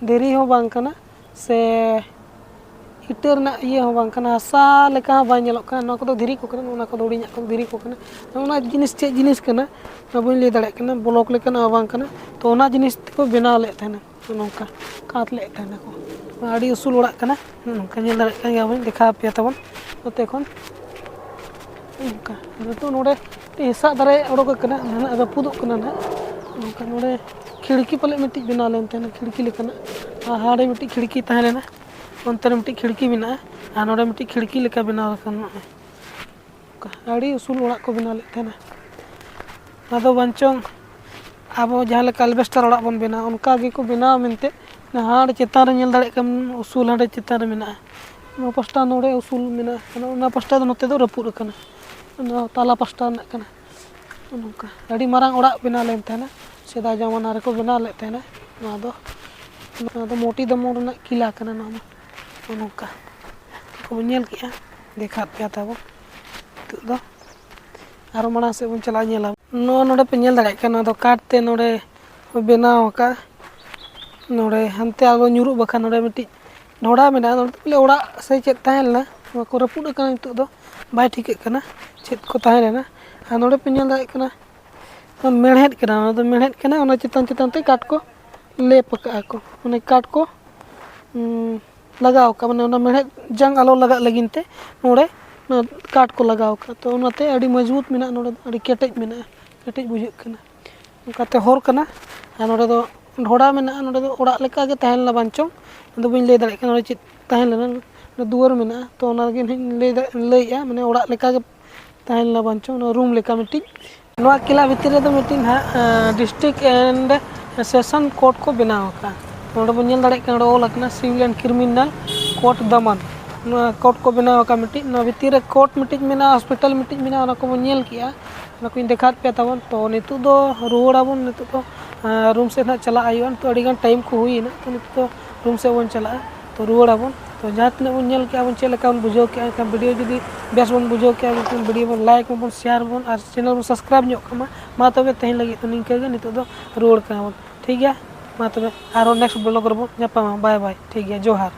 ᱫᱷᱤᱨᱤ ᱦᱚᱸ ᱵᱟᱝ ᱠᱟᱱᱟ, ᱥᱮ ᱤᱴᱟᱹ ᱨᱮᱱᱟᱜ ᱤᱭᱟᱹ ᱦᱚᱸ ᱵᱟᱝ ᱠᱟᱱᱟ, ᱦᱟᱥᱟ ᱞᱮᱠᱟ ᱦᱚᱸ ᱵᱟᱭ ᱧᱮᱞᱚᱜ ᱠᱟᱱᱟ᱾ ᱱᱚᱣᱟ ᱠᱚᱫᱚ ᱫᱷᱤᱨᱤ ᱠᱚ ᱠᱟᱱᱟ, ᱚᱱᱟ ᱠᱚᱫᱚ ᱦᱩᱰᱤᱧᱟᱜ ᱠᱚᱫᱚ ᱫᱷᱤᱨᱤ ᱠᱚ ᱠᱟᱱᱟ᱾ ᱚᱱᱟ ᱡᱤᱱᱤᱥ ᱪᱮᱫ ᱡᱤᱱᱤᱥ ᱠᱟᱱᱟ, ᱚᱱᱟ ᱵᱟᱹᱧ ᱞᱟᱹᱭ ᱫᱟᱲᱮᱭᱟᱜ ᱠᱟᱱᱟ, ᱵᱞᱚᱠ ᱞᱮᱠᱟᱱᱟᱜ ᱦᱚᱸ ᱵᱟᱝ ᱠᱟᱱᱟ᱾ ᱛᱚ ᱚᱱᱟ ᱡᱤᱱᱤᱥ ᱛᱮᱠᱚ ᱵᱮᱱᱟᱣ ᱞᱮᱫ ᱛᱟᱦᱮᱱᱟ, ᱱᱚᱝᱠᱟ ᱠᱟᱸᱛ ᱞᱮᱫ ᱛᱟᱦᱮᱱᱟ ᱠᱚ᱾ ᱟᱹᱰᱤ ᱩᱥᱩᱞ ᱚᱲᱟᱜ ᱠᱟᱱᱟ, ᱱᱚᱝᱠᱟ ᱧᱮᱞ ᱫᱟᱲᱮᱭᱟᱜ ᱠᱟᱱ ᱜᱮᱭᱟ ᱵᱚᱱ, ᱫᱮᱠᱷᱟᱣ ᱟᱯᱮᱭᱟ ᱛᱟᱵᱚᱱ ᱱᱚᱛᱮ ᱠᱷᱚᱱ᱾ ᱱᱚᱝᱠᱟ ᱱᱤᱛᱚᱜ ᱱᱚᱰᱮ ᱦᱮᱸᱥᱟᱜ ᱫᱟᱨᱮ ᱚᱰᱚᱠ ᱟᱠᱟᱱᱟ, ᱱᱟᱦᱟᱜ ᱨᱟᱹᱯᱩᱫᱚᱜ ᱠᱟᱱᱟ ᱱᱟᱦᱟᱜ᱾ ᱱᱚᱝᱠᱟ ᱱᱚᱰᱮ ᱠᱷᱤᱲᱠᱤ ᱯᱟᱞᱮ ᱢᱤᱫᱴᱤᱡ ᱵᱮᱱᱟᱣ ᱞᱮᱱ ᱛᱟᱦᱮᱱᱟ, ᱠᱷᱤᱲᱠᱤ ᱞᱮᱠᱟᱱᱟᱜ᱾ ᱟᱨ ᱦᱟᱸᱰᱮ ᱢᱤᱫᱴᱤᱡ ᱠᱷᱤᱲᱠᱤ ᱛᱟᱦᱮᱸ ᱞᱮᱱᱟ, ᱚᱱᱛᱮ ᱨᱮ ᱢᱤᱫᱴᱤᱡ ᱠᱷᱤᱲᱠᱤ ᱢᱮᱱᱟᱜᱼᱟ, ᱟᱨ ᱱᱚᱰᱮ ᱢᱤᱫᱴᱤᱡ ᱠᱷᱤᱲᱠᱤ ᱞᱮᱠᱟ ᱵᱮᱱᱟᱣ ᱟᱠᱟᱱᱟ ᱱᱚᱜᱼᱚᱭ᱾ ᱟᱹᱰᱤ ᱩᱥᱩᱞ ᱚᱲᱟᱜ ᱠᱚ ᱵᱮᱱᱟᱣ ᱞᱮᱫ ᱛᱟᱦᱮᱱᱟ᱾ ᱟᱫᱚ ᱵᱟᱝᱪᱚᱝ ᱟᱵᱚ ᱡᱟᱦᱟᱸ ᱞᱮᱠᱟ ᱟᱞᱵᱮᱥᱴᱟᱨ ᱚᱲᱟᱜ ᱵᱚᱱ ᱵᱮᱱᱟᱣᱟ, ᱚᱱᱠᱟ ᱜᱮᱠᱚ ᱵᱮᱱᱟᱣᱟ ᱢᱮᱱᱛᱮ ᱦᱟᱸᱰᱮ ᱪᱮᱛᱟᱱ ᱨᱮ ᱧᱮᱞ ᱫᱟᱲᱮᱭᱟᱜ ᱠᱟᱱ ᱩᱥᱩᱞ ᱦᱟᱸᱰᱮ ᱪᱮᱛᱟᱱ ᱨᱮ ᱢᱮᱱᱟᱜᱼᱟ᱾ ᱱᱚᱣᱟ ᱯᱟᱥᱴᱟ ᱱᱚᱰᱮ ᱩᱥᱩᱞ ᱢᱮᱱᱟᱜᱼᱟ, ᱚᱱᱟ ᱯᱟᱥᱴᱟ ᱫᱚ ᱱᱚᱛᱮ ᱫᱚ ᱨᱟᱹᱯᱩᱫ ᱟᱠᱟᱱᱟ, ᱱᱚᱣᱟ ᱛᱟᱞᱟ ᱯᱟᱥᱴᱟ ᱨᱮᱱᱟᱜ ᱠᱟᱱᱟ᱾ ᱱᱚᱜᱼᱚ ᱱᱚᱝᱠᱟ ᱟᱹᱰᱤ ᱢᱟᱨᱟᱝ ᱚᱲᱟᱜ ᱵᱮᱱᱟᱣ ᱞᱮᱱ ᱛᱟᱦᱮᱱᱟ, ᱥᱮᱫᱟᱭ ᱡᱟᱢᱟᱱᱟ ᱨᱮᱠᱚ ᱵᱮᱱᱟᱣ ᱞᱮᱫ ᱛᱟᱦᱮᱱᱟ᱾ ᱱᱚᱣᱟ ᱫᱚ, ᱱᱚᱣᱟ ᱫᱚ ᱢᱳᱴᱤ ᱫᱚᱢᱚᱱ ᱨᱮᱱᱟᱜ ᱠᱤᱞᱟ ᱠᱟᱱᱟ᱾ ᱱᱚᱣᱟ ᱢᱟ ᱱᱚᱜᱼᱚ ᱱᱚᱝᱠᱟ ᱠᱚᱵᱚᱱ ᱧᱮᱞ ᱠᱮᱜᱼᱟ, ᱫᱮᱠᱷᱟᱣ ᱯᱮᱭᱟ ᱛᱟᱵᱚᱱ᱾ ᱱᱤᱛᱚᱜ ᱫᱚ ᱟᱨᱚ ᱢᱟᱲᱟᱝ ᱥᱮᱫ ᱵᱚᱱ ᱪᱟᱞᱟᱜᱼᱟ, ᱧᱮᱞᱟ᱾ ᱱᱚᱣᱟ ᱱᱚᱰᱮ ᱯᱮ ᱧᱮᱞ ᱫᱟᱲᱮᱭᱟᱜ ᱠᱟᱱᱟ, ᱱᱚᱣᱟ ᱫᱚ ᱠᱟᱴ ᱛᱮ ᱱᱚᱰᱮ ᱵᱮᱱᱟᱣ ᱟᱠᱟᱫ᱾ ᱱᱚᱰᱮ ᱦᱟᱱᱛᱮ ᱟᱞᱚ ᱧᱩᱨᱩᱜ ᱵᱟᱠᱷᱟᱱ ᱱᱚᱰᱮ ᱢᱤᱫᱴᱤᱡ ᱰᱷᱚᱲᱟ ᱢᱮᱱᱟᱜᱼᱟ᱾ ᱱᱚᱰᱮ ᱫᱚ ᱵᱚᱞᱮ ᱚᱲᱟᱜ ᱥᱮ ᱪᱮᱫ ᱛᱟᱦᱮᱸ ᱞᱮᱱᱟ, ᱱᱚᱣᱟ ᱠᱚ ᱨᱟᱹᱯᱩᱫ ᱟᱠᱟᱱᱟ, ᱱᱤᱛᱚᱜ ᱫᱚ ᱵᱟᱭ ᱴᱷᱤᱠᱟᱹᱜ ᱠᱟᱱᱟ ᱪᱮᱫ ᱠᱚ ᱛᱟᱦᱮᱸ ᱞᱮᱱᱟ᱾ ᱟᱨ ᱱᱚᱰᱮ ᱯᱮ ᱧᱮᱞ ᱫᱟᱲᱮᱭᱟᱜ ᱠᱟᱱᱟ, ᱢᱮᱲᱦᱮᱫ ᱠᱟᱱᱟ, ᱚᱱᱟ ᱫᱚ ᱢᱮᱲᱦᱮᱫ ᱠᱟᱱᱟ, ᱚᱱᱟ ᱪᱮᱛᱟᱱ ᱪᱮᱛᱟᱱ ᱛᱮ ᱠᱟᱴ ᱠᱚ ᱞᱮᱯ ᱟᱠᱟᱜᱼᱟ ᱠᱚ, ᱢᱟᱱᱮ ᱠᱟᱴ ᱠᱚ, ᱩᱸ, ᱞᱟᱜᱟᱣ ᱟᱠᱟᱫᱼᱟ, ᱢᱟᱱᱮ ᱚᱱᱟ ᱢᱮᱲᱦᱮᱫ ᱡᱟᱝ ᱟᱞᱚ ᱞᱟᱜᱟᱜ ᱞᱟᱹᱜᱤᱫ ᱛᱮ ᱱᱚᱰᱮ ᱚᱱᱟ ᱠᱟᱴ ᱠᱚ ᱞᱟᱜᱟᱣ ᱟᱠᱟᱫᱼᱟ᱾ ᱛᱚ ᱚᱱᱟᱛᱮ ᱟᱹᱰᱤ ᱢᱚᱡᱽᱵᱩᱛ ᱢᱮᱱᱟᱜᱼᱟ, ᱱᱚᱰᱮ ᱫᱚ ᱟᱹᱰᱤ ᱠᱮᱴᱮᱡ ᱢᱮᱱᱟᱜᱼᱟ, ᱠᱮᱴᱮᱡ ᱵᱩᱡᱷᱟᱹᱜ ᱠᱟᱱᱟ᱾ ᱚᱱᱠᱟᱛᱮ ᱦᱚᱨ ᱠᱟᱱᱟ, ᱟᱨ ᱱᱚᱰᱮ ᱫᱚ ᱰᱷᱚᱲᱟ ᱢᱮᱱᱟᱜᱼᱟ, ᱱᱚᱰᱮ ᱫᱚ ᱚᱲᱟᱜ ᱞᱮᱠᱟ ᱜᱮ ᱛᱟᱦᱮᱸ ᱞᱮᱱᱟ ᱵᱟᱝ ᱪᱚᱝ, ᱟᱫᱚ ᱵᱟᱹᱧ ᱞᱟᱹᱭ ᱫᱟᱲᱮᱭᱟᱜ ᱠᱟᱱᱟ ᱱᱚᱰᱮ ᱪᱮᱫ ᱛᱟᱦᱮᱸ ᱞᱮᱱᱟ᱾ ᱱᱚᱰᱮ ᱫᱩᱣᱟᱹᱨ ᱢᱮᱱᱟᱜᱼᱟ, ᱛᱚ ᱚᱱᱟ ᱜᱮ ᱱᱟᱦᱟᱜ ᱤᱧ ᱞᱟᱹᱭ ᱫᱟ-, ᱞᱟᱹᱭᱮᱫᱼᱟ, ᱢᱟᱱᱮ ᱚᱲᱟᱜ ᱞᱮᱠᱟ ᱜᱮ ᱛᱟᱦᱮᱸ ᱞᱮᱱᱟ ᱵᱟᱝ ᱪᱚᱝ, ᱚᱱᱟ ᱨᱩᱢ ᱞᱮᱠᱟ ᱢᱤᱫᱴᱤᱡ᱾ ᱱᱚᱣᱟ ᱠᱮᱞᱟ ᱵᱷᱤᱛᱤᱨ ᱨᱮᱫᱚ ᱢᱤᱫᱴᱤᱡ ᱱᱟᱦᱟᱜ, ᱟᱸ, ᱰᱤᱥᱴᱨᱤᱠᱴ ᱮᱱᱰ ᱥᱮᱥᱚᱱ ᱠᱳᱨᱴ ᱠᱚ ᱵᱮᱱᱟᱣ ᱟᱠᱟᱫᱼᱟ᱾ ᱱᱚᱰᱮ ᱵᱚᱱ ᱧᱮᱞ ᱫᱟᱲᱮᱭᱟᱜ ᱠᱟᱱᱟ, ᱱᱚᱰᱮ ᱚᱞ ᱟᱠᱟᱱᱟ ᱥᱤᱵᱷᱤᱞ ᱮᱱᱰ ᱠᱨᱤᱢᱤᱱᱟᱞ ᱠᱳᱨᱴ ᱫᱟᱢᱟᱱ᱾ ᱱᱚᱣᱟ ᱠᱳᱨᱴ ᱠᱚ ᱵᱮᱱᱟᱣ ᱟᱠᱟᱫ ᱢᱤᱫᱴᱤᱡ, ᱱᱚᱣᱟ ᱵᱷᱤᱛᱤᱨ ᱨᱮ ᱠᱳᱨᱴ ᱢᱤᱫᱴᱤᱡ ᱢᱮᱱᱟᱜᱼᱟ, ᱦᱚᱥᱯᱤᱴᱟᱞ ᱢᱤᱫᱴᱤᱡ ᱢᱮᱱᱟᱜᱼᱟ, ᱚᱱᱟ ᱠᱚᱵᱚᱱ ᱧᱮᱞ ᱠᱮᱜᱼᱟ, ᱚᱱᱟ ᱠᱚᱧ ᱫᱮᱠᱷᱟᱣ ᱯᱮᱭᱟ ᱛᱟᱵᱚᱱ᱾ ᱛᱚ ᱱᱤᱛᱚᱜ ᱫᱚ ᱨᱩᱣᱟᱹᱲ ᱟᱵᱚᱱ, ᱱᱤᱛᱚᱜ ᱫᱚ, ᱟᱸ, ᱨᱩᱢ ᱥᱮᱫ ᱱᱟᱦᱟᱜ ᱪᱟᱞᱟᱜ ᱦᱩᱭᱩᱜᱼᱟ᱾ ᱱᱤᱛᱚᱜ ᱟᱹᱰᱤᱜᱟᱱ ᱴᱟᱭᱤᱢ ᱠᱚ ᱦᱩᱭᱮᱱᱟ, ᱛᱚ ᱱᱤᱛᱚᱜ ᱫᱚ ᱨᱩᱢ ᱥᱮᱫ ᱵᱚᱱ ᱪᱟᱞᱟᱜᱼᱟ᱾ ᱛᱚ ᱨᱩᱣᱟᱹᱲ ᱟᱵᱚᱱ᱾ ᱛᱚ ᱡᱟᱦᱟᱸ ᱛᱤᱱᱟᱹᱜ ᱵᱚᱱ ᱧᱮᱞ ᱠᱮᱜᱼᱟ ᱵᱚᱱ, ᱪᱮᱫ ᱞᱮᱠᱟ ᱵᱚᱱ ᱵᱩᱡᱷᱟᱹᱣ ᱠᱮᱜᱼᱟ, ᱮᱱᱠᱷᱟᱱ ᱵᱷᱤᱰᱤᱭᱳ ᱡᱩᱫᱤ ᱵᱮᱥ ᱵᱚᱱ ᱵᱩᱡᱷᱟᱹᱣ ᱠᱮᱜᱼᱟ, ᱮᱱᱠᱷᱟᱱ ᱵᱷᱤᱰᱤᱭᱳ ᱵᱚᱱ ᱞᱟᱭᱤᱠ ᱢᱟᱵᱚᱱ, ᱥᱮᱭᱟᱨ ᱵᱚᱱ ᱟᱨ ᱪᱮᱱᱮᱞ ᱵᱚᱱ ᱥᱟᱵᱥᱠᱨᱟᱭᱤᱵᱽ ᱧᱚᱜ ᱠᱟᱜ ᱢᱟ᱾ ᱢᱟ ᱛᱚᱵᱮ ᱛᱮᱦᱮᱧ ᱞᱟᱹᱜᱤᱫ ᱫᱚ ᱱᱤᱝᱠᱟᱹ ᱜᱮ, ᱱᱤᱛᱚᱜ ᱫᱚ ᱨᱩᱣᱟᱹᱲ ᱠᱟᱱᱟ ᱵᱚᱱ, ᱴᱷᱤᱠ ᱜᱮᱭᱟ? ᱢᱟ ᱛᱚᱵᱮ ᱟᱨᱦᱚᱸ ᱱᱮᱠᱥᱴ ᱵᱞᱚᱜ ᱨᱮᱵᱚᱱ ᱧᱟᱯᱟᱢᱟ᱾ ᱵᱟᱭ ᱵᱟᱭ, ᱴᱷᱤᱠ ᱜᱮᱭᱟ, ᱡᱚᱦᱟᱨ᱾